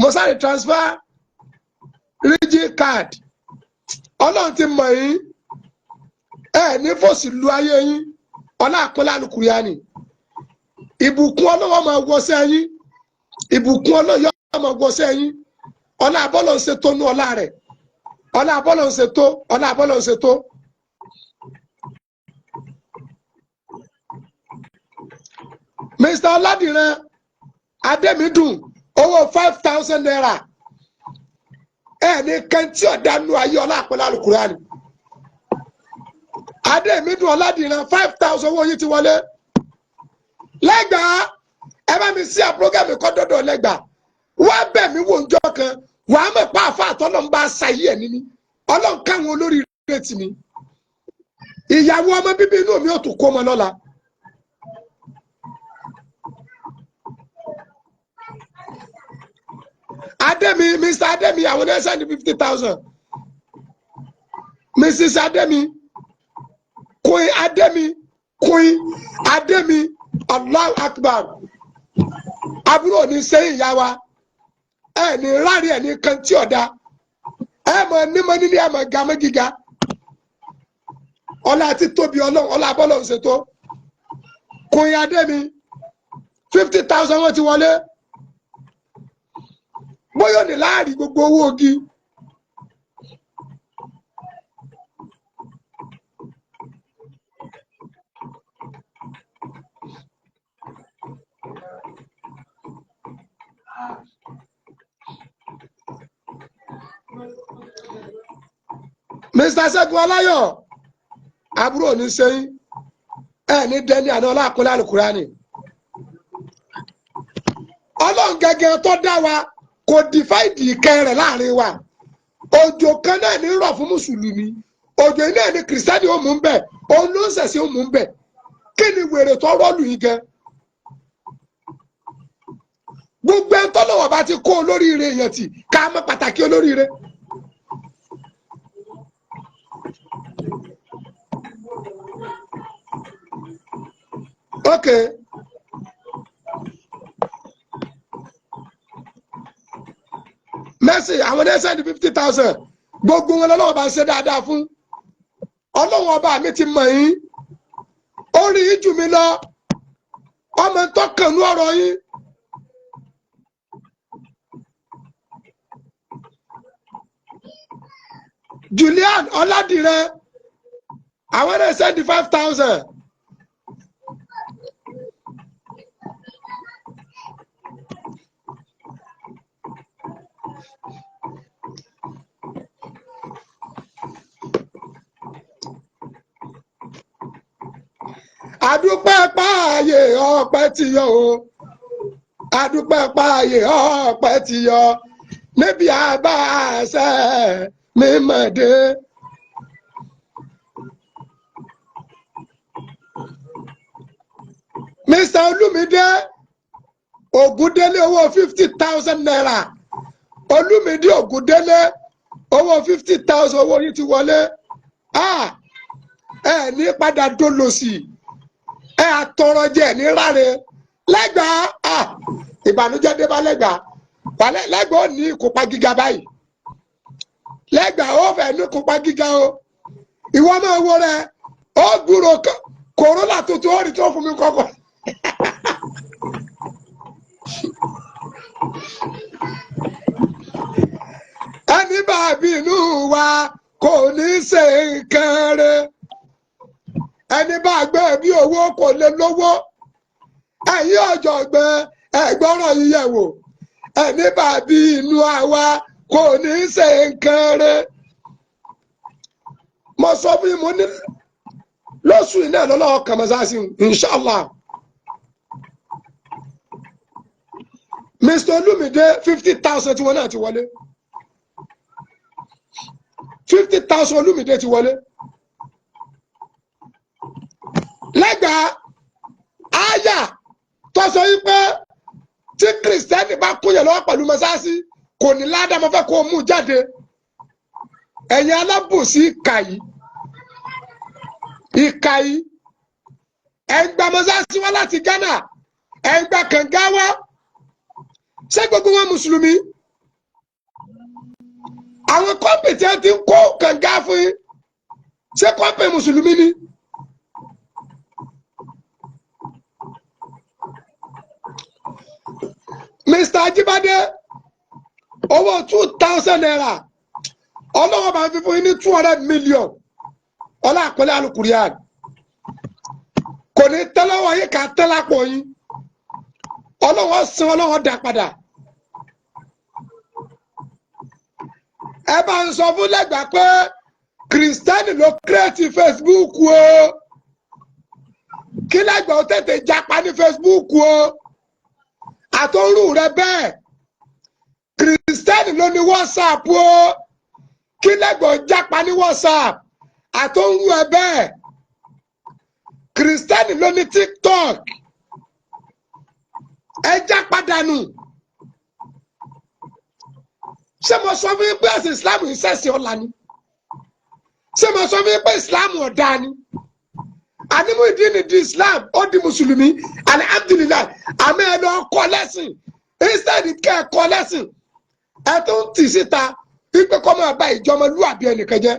Mo sáré transfer rígì card. Ọlọ́run ti mọ̀ yín. Ẹ ní fòsì lu ayé yín. Ọlá àkọlé alukuriani. Ìbùkún ọlọ́wọ́ máa wọṣẹ́ yín. Ìbùkún ọlọ́yọ́ máa wọṣẹ́ yín. Ọlá abọ́lọ̀ ń ṣe tó nú ọlá rẹ̀. Ọlá abọ́lọ̀ ń ṣe tó. Ọlá abọ́lọ̀ ń ṣe tó. Mr. Ọládìran Adémídùn owó ₦5,000. Ẹ ní kẹ́ntì ọ̀dánú ayé ọlá àpẹẹrẹ alukurani. Adémídùn Ọládìran 5,000 owó yìí ti wọlé. Lẹ́gbàá ẹ bá mi sí àpúrógàmù kọ́ dọ́dọ̀ lẹ́gbàá. Wá bẹ̀ mí wò ńjọ́ kan wàá mọ̀ pa àfa àtọ́lọ́ ń bá ṣayé ẹ̀ níní. Ọlọ́run káwọn olórí rẹ̀ tì mí. Ìyàwó ọmọ bíbí inú mi ò tún kó ọmọ lọ́la. Ademi, Mr. Ademi, àwọn ní send 50,000. Mrs. Ademi, Queen Ademi, Queen Ademi, Allahu Akbar. Àbúrò ní sẹ́yìn ìyá wa. Ẹ ní rárí ẹ̀ ní kan tí ọ̀dà. Ẹ mọ̀ nímọ̀ nílé ẹ mọ̀ ga mọ́ gíga. Ọlá àti tóbi Ọlọ́run, ọlá abọ́lọ́run ṣètò. Kòyìn adé mi, 50,000 wọ́n ti wọlé. Bóyá ní láàrin gbogbo owó ogi. Mr. Ṣẹ́gun Aláyọ̀, àbúrò ní sẹ́yìn ẹ̀ ní dẹ́ni àná ọlákùnrin àlùkùránì. Ọlọ́run gẹ́gẹ́ tó dá wa kò dìfáìdì ìkẹ́ rẹ̀ láàrin wa. Òjò kan náà ní rọ̀ fún mùsùlùmí, òjò náà ní kìrìsìtẹ́nì ó mú bẹ́ẹ̀, òun ló ń ṣẹ̀ṣẹ̀ ó mú bẹ́ẹ̀. Kí ni wèrè tó rọ́ọ̀lù yìí gan? Gbogbo ẹ̀ tọ́lọ́wọ́ bá ti kó olóríire yẹn tì ká mọ̀ pàtàkì olóríire. Okay. Mercy, àwọn ẹni sẹ́ni 50,000, gbogbo wọn lọ́wọ́ bá ń ṣe dáadáa fún. Ọlọ́wọ́n ọba mi ti mọ̀ yín, ó rí yín jù mí lọ, ọmọ tó kànú ọ̀rọ̀ yín. Julian Ọládìrẹ, àwọn ẹni sẹ́ni 5,000. Adúpẹ́ páàyè ọpẹ́ ti yọ o, adúpẹ́ páàyè ọpẹ́ ti yọ, níbi àbá àṣẹ mímọ̀dé. Mr. Olúmídé Ògúndélé, owó 50,000 naira. Olúmídé Ògúndélé, owó 50,000, owó yìí ti wọlé. Ẹ ní padà dólòsì, ẹ àtọrọ jẹ ní ráre lẹ́gbàá. Ìbànújẹ́ dé bá lẹ́gbàá, lẹ́gbàá ó ní ìkópa gíga báyìí, lẹ́gbàá ó fẹ́ ní ìkópa gíga o. Ìwọ máa wo rẹ, ó gbúrò kòrólà tuntun, ó rí tó fún mi kọ́kọ́. Ẹni bá bínú wa kò ní ṣe nǹkan rẹ̀, ẹni bá gbé bí owó kò lè lówó. Ẹ̀yin ọ̀jọ̀gbọ́n ẹ̀gbọ́rọ̀ yíyẹ̀ wò, ẹni bá bí inú àwa kò ní ṣe nǹkan rẹ̀. Mo sọ fún yín, mo ní lóṣù iná lọ́lọ́wọ́ kàmọ́sáàsì inshallah. Mr. Olúmídé, 50,000 tí wọn náà ti wọlé, 50,000 Olúmídé ti wọlé. Lẹ́gbàá àyà tó sọ yìí pé tí kìrìsìtẹ́nì bá kúnyẹ̀ lọ́wọ́ pẹ̀lú mọ́sáàsì kò ní ládàá, mo fẹ́ kó o mú jáde. Ẹ̀yin alábòsí ìkà yìí, ìkà yìí, ẹ̀ ń gba mọ́sáàsì wá láti Ghana, ẹ̀ ń gba kànga wá. Ṣé gbogbo wọn mùsùlùmí? Àwọn kọ́mpì tí wọ́n ti ń kó kànga fún yín, ṣé kọ́mpì mùsùlùmí ni? Mr. Ajibade, owó 2,000 naira, ọlọ́wọ́ bá ń fi fún yín ní 200 million. Ọlá àpẹẹrẹ alukurian kò ní tẹ́lọ́wọ́ yín ká tẹ́lápọ̀ yín. Ọlọ́wọ́ san, ọlọ́wọ́ dá padà. Ẹ bá ń sọ fún lẹ́gbàá pé kìrìsìtẹ́nì ló kírètì Facebook o, kí lẹ́gbàá ó tètè japa ní Facebook o. Àtọ́rù rẹ bẹ́ẹ̀, kìrìsìtẹ́nì ló ní WhatsApp o, kí lẹ́gbàá ó japa ní WhatsApp. Àtọ́rù ẹ bẹ́ẹ̀, kìrìsìtẹ́nì ló ní TikTok, ẹ japa dànù. Ṣé mo sọ fún yín pé ẹ̀sìn Islam yìí ṣẹ̀sìn ọ̀la ni? Ṣé mo sọ fún yín pé Islam ọ̀dà ni? Àní Muyideen di Islam, ó di mùsùlùmí, alihamdulilayi. Àmọ́ ẹ lọ kọ́ lẹ́sìn, instead kẹ́ ẹ kọ́ lẹ́sìn, ẹ tó ń tì síta wípé kọ́ máa bá ìjọmọlúwàbí ẹnìkan jẹ́.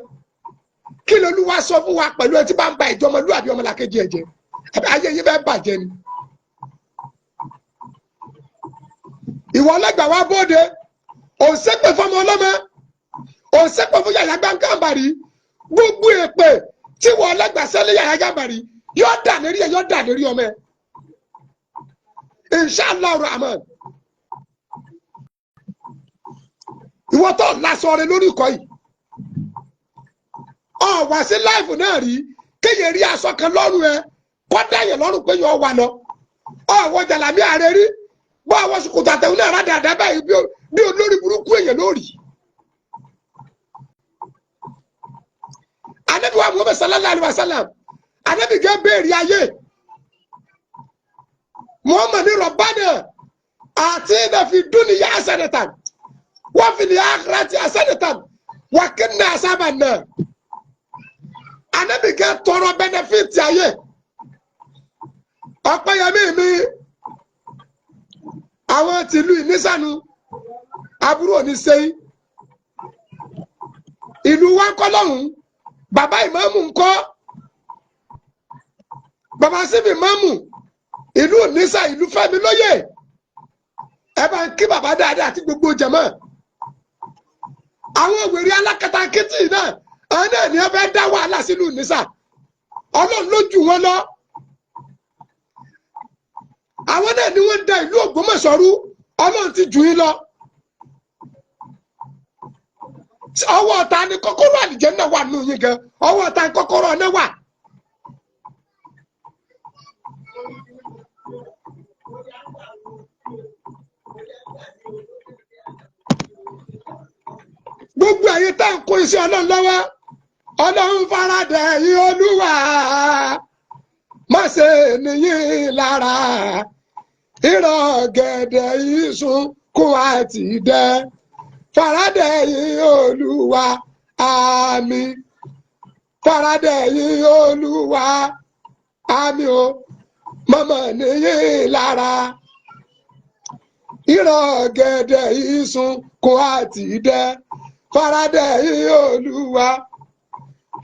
Kí lolúwa sọ fún wa pẹ̀lú ẹ tí bá ń ba ìjọmọlúwàbí ọmọlàkejì ẹ jẹ́? Àbí ayé yín fẹ́ bàjẹ́ ni? Ìwọ ọlọ́gbà wa bóde, ò ń ṣépè fọmọ ọlọ́mọ, ò ń ṣépè fún Yàyà Gàmbàrí. Gbogbo èpè tí ìwọ ọlọ́gbà sẹ́lẹ̀ Yàyà Gàmbàrí yóò dà lérí ẹ, yóò dà lérí ọmọ ẹ. Inshallah Rahman. Ìwọ tó lásọ rẹ lórí ikọ̀ yìí, ọ wá sí láìfù náà rí kéye rí aṣọ kan lọ́rùn ẹ kọ́dá yẹn lọ́rùn pé yóò wà lọ. Ọ wọ jàlámí ààrẹ rí bọ́ àwọn ṣòkòtò àtẹ̀wé náà rádàdà báyìí bí olórí burúkú èèyàn lórí. Anabi wa Muhammad sallallahu alayhi wa sallam, anabi gẹ́ béèrè ayé Muhammad ní Rabbana atina fi dunya hasanatan wa fil akhirati hasanatan wa qina azaban nar. Anabi gẹ́ tọrọ bẹnẹfìtì ayé. Ọpẹ́yẹmí mi, àwọn tìlú ìnísànú aburú òní sẹ́yìn. Ìlú wa ń kọ́ lọ́hùn, bàbá ìmáàmù ń kọ́, bàbá síbi ìmáàmù ìlú ìnísà, ìlú Fẹ́mi lóyè. Ẹ bá ń kí bàbá dáadáa àti gbogbo jẹ̀mọ́. Àwọn wèrè alákatakítì náà, àwọn náà ní ẹ fẹ́ dá wàhálà sílùú ìnísà. Ọlọ́run ló jù wọ́n lọ. Àwọn náà ni wọ́n ń da ìlú Ògbómọ̀ṣọ́ rú. Ọlọ́run ti jù yín lọ. Ọwọ́ ta ni kọ́kọ́rọ́ àlìjẹ́nnà wà nù yín gan? Ọwọ́ ta ni kọ́kọ́rọ́ ọ̀nà wà? Gbogbo ẹ̀yin tá ń kó iṣẹ́ Ọlọ́run lọ́wọ́, Ọlọ́run faradà ẹ̀yin Olúwa, má ṣe nìyí lára. Ìrọ̀ gẹ̀dẹ̀ ìsun kún àti dẹ́, faradà ẹ̀yin Olúwa, àmín. Faradà ẹ̀yin Olúwa, àmín o, mọ̀mọ́ nìyí lára. Ìrọ̀ gẹ̀dẹ̀ ìsun kún àti dẹ́, faradà ẹ̀yin Olúwa.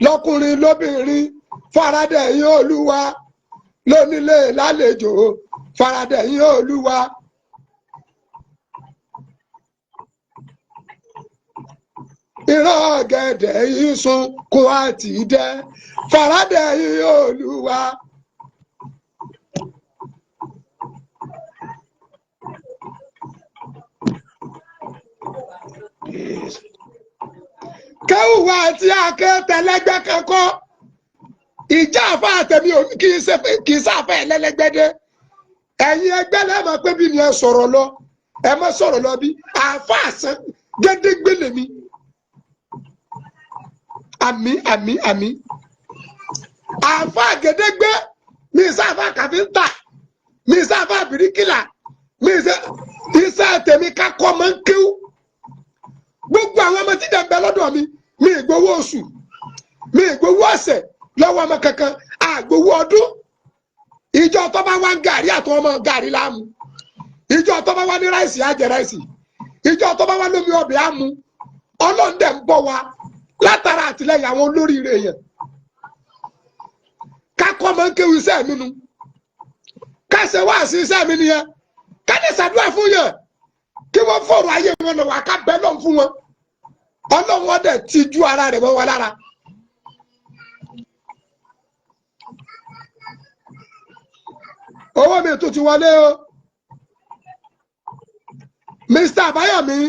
Lọ́kùnrin lóbìnrin, faradà ẹ̀yin Olúwa. Lónílé lálejò, faradà ẹ̀yin Olúwa. Ìrọ̀ gẹ̀dẹ̀ ìsun kún àti dẹ́, faradà ẹ̀yin Olúwa. Kẹ́hùwà àti akẹ́tẹ̀lẹ́gbẹ́ kankan, ìjà àfa àtẹ̀mí kì í sáfẹ́ ẹlẹ́lẹ́gbẹ́dẹ́. Ẹ̀yin ẹgbẹ́ lẹ́ẹ̀ máa pé bí ni ẹ sọ̀rọ̀ lọ, ẹ má sọ̀rọ̀ lọ bí àfa àṣẹ gédégbé lèmi. Àmì àmì àmì. Àfa gédégbé mi sáfà kàfíńtà, mi sáfà bìríkìlà, mi iṣẹ́ tèmi kakọ́ máa ń kéwú. Gbogbo àwọn ọmọ tí dẹ̀ ń bẹ lọ́dọ̀ mi, mi ìgbowó oṣù, mi ìgbowó ọ̀sẹ̀ lọ́wọ́ ọmọ kankan, àgbowó ọdún. Ìjọ tó bá wá ń gàrí àtọ ọmọ gàrí láàmú. Ìjọ tó bá wá ní ráìsì á jẹ ráìsì. Ìjọ tó bá wá lómi ọbẹ̀ á mu. Ọlọ́run dẹ̀ ń bọ̀ wá látara àtìlẹ́yìn àwọn olóríire yẹn. Kakọ́ máa ń kéwu iṣẹ́ mi nu. Kásẹ̀ wá sí iṣẹ́ mi nìyẹn. Kádé ṣàdúrà fún yẹn. Kí wọ́n fọ̀rọ̀ ayé wọn lọ wà ká bẹ́ lọ́n fún wọn. Ọlọ́run ọdẹ ti ju ara rẹ̀ mọ́ wọn lára. Owó mi tún ti wọlé o. Mr. Abayomi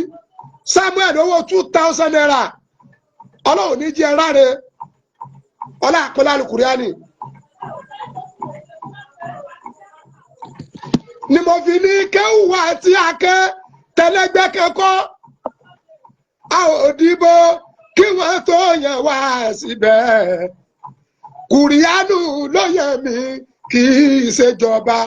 Samuel owó 2,000 naira. Ọlọ́run ní jẹ́ ráre. Ọlá àkọlá alukuriani. Ni mo fi ní kéwùwà tí a ké tẹlẹgbẹ́ kẹ́kọ̀ọ́. A ò dìbò kí wọ́n tó yàn wá síbẹ̀. Kùrìánù ló yẹ mí kì í ṣèjọba.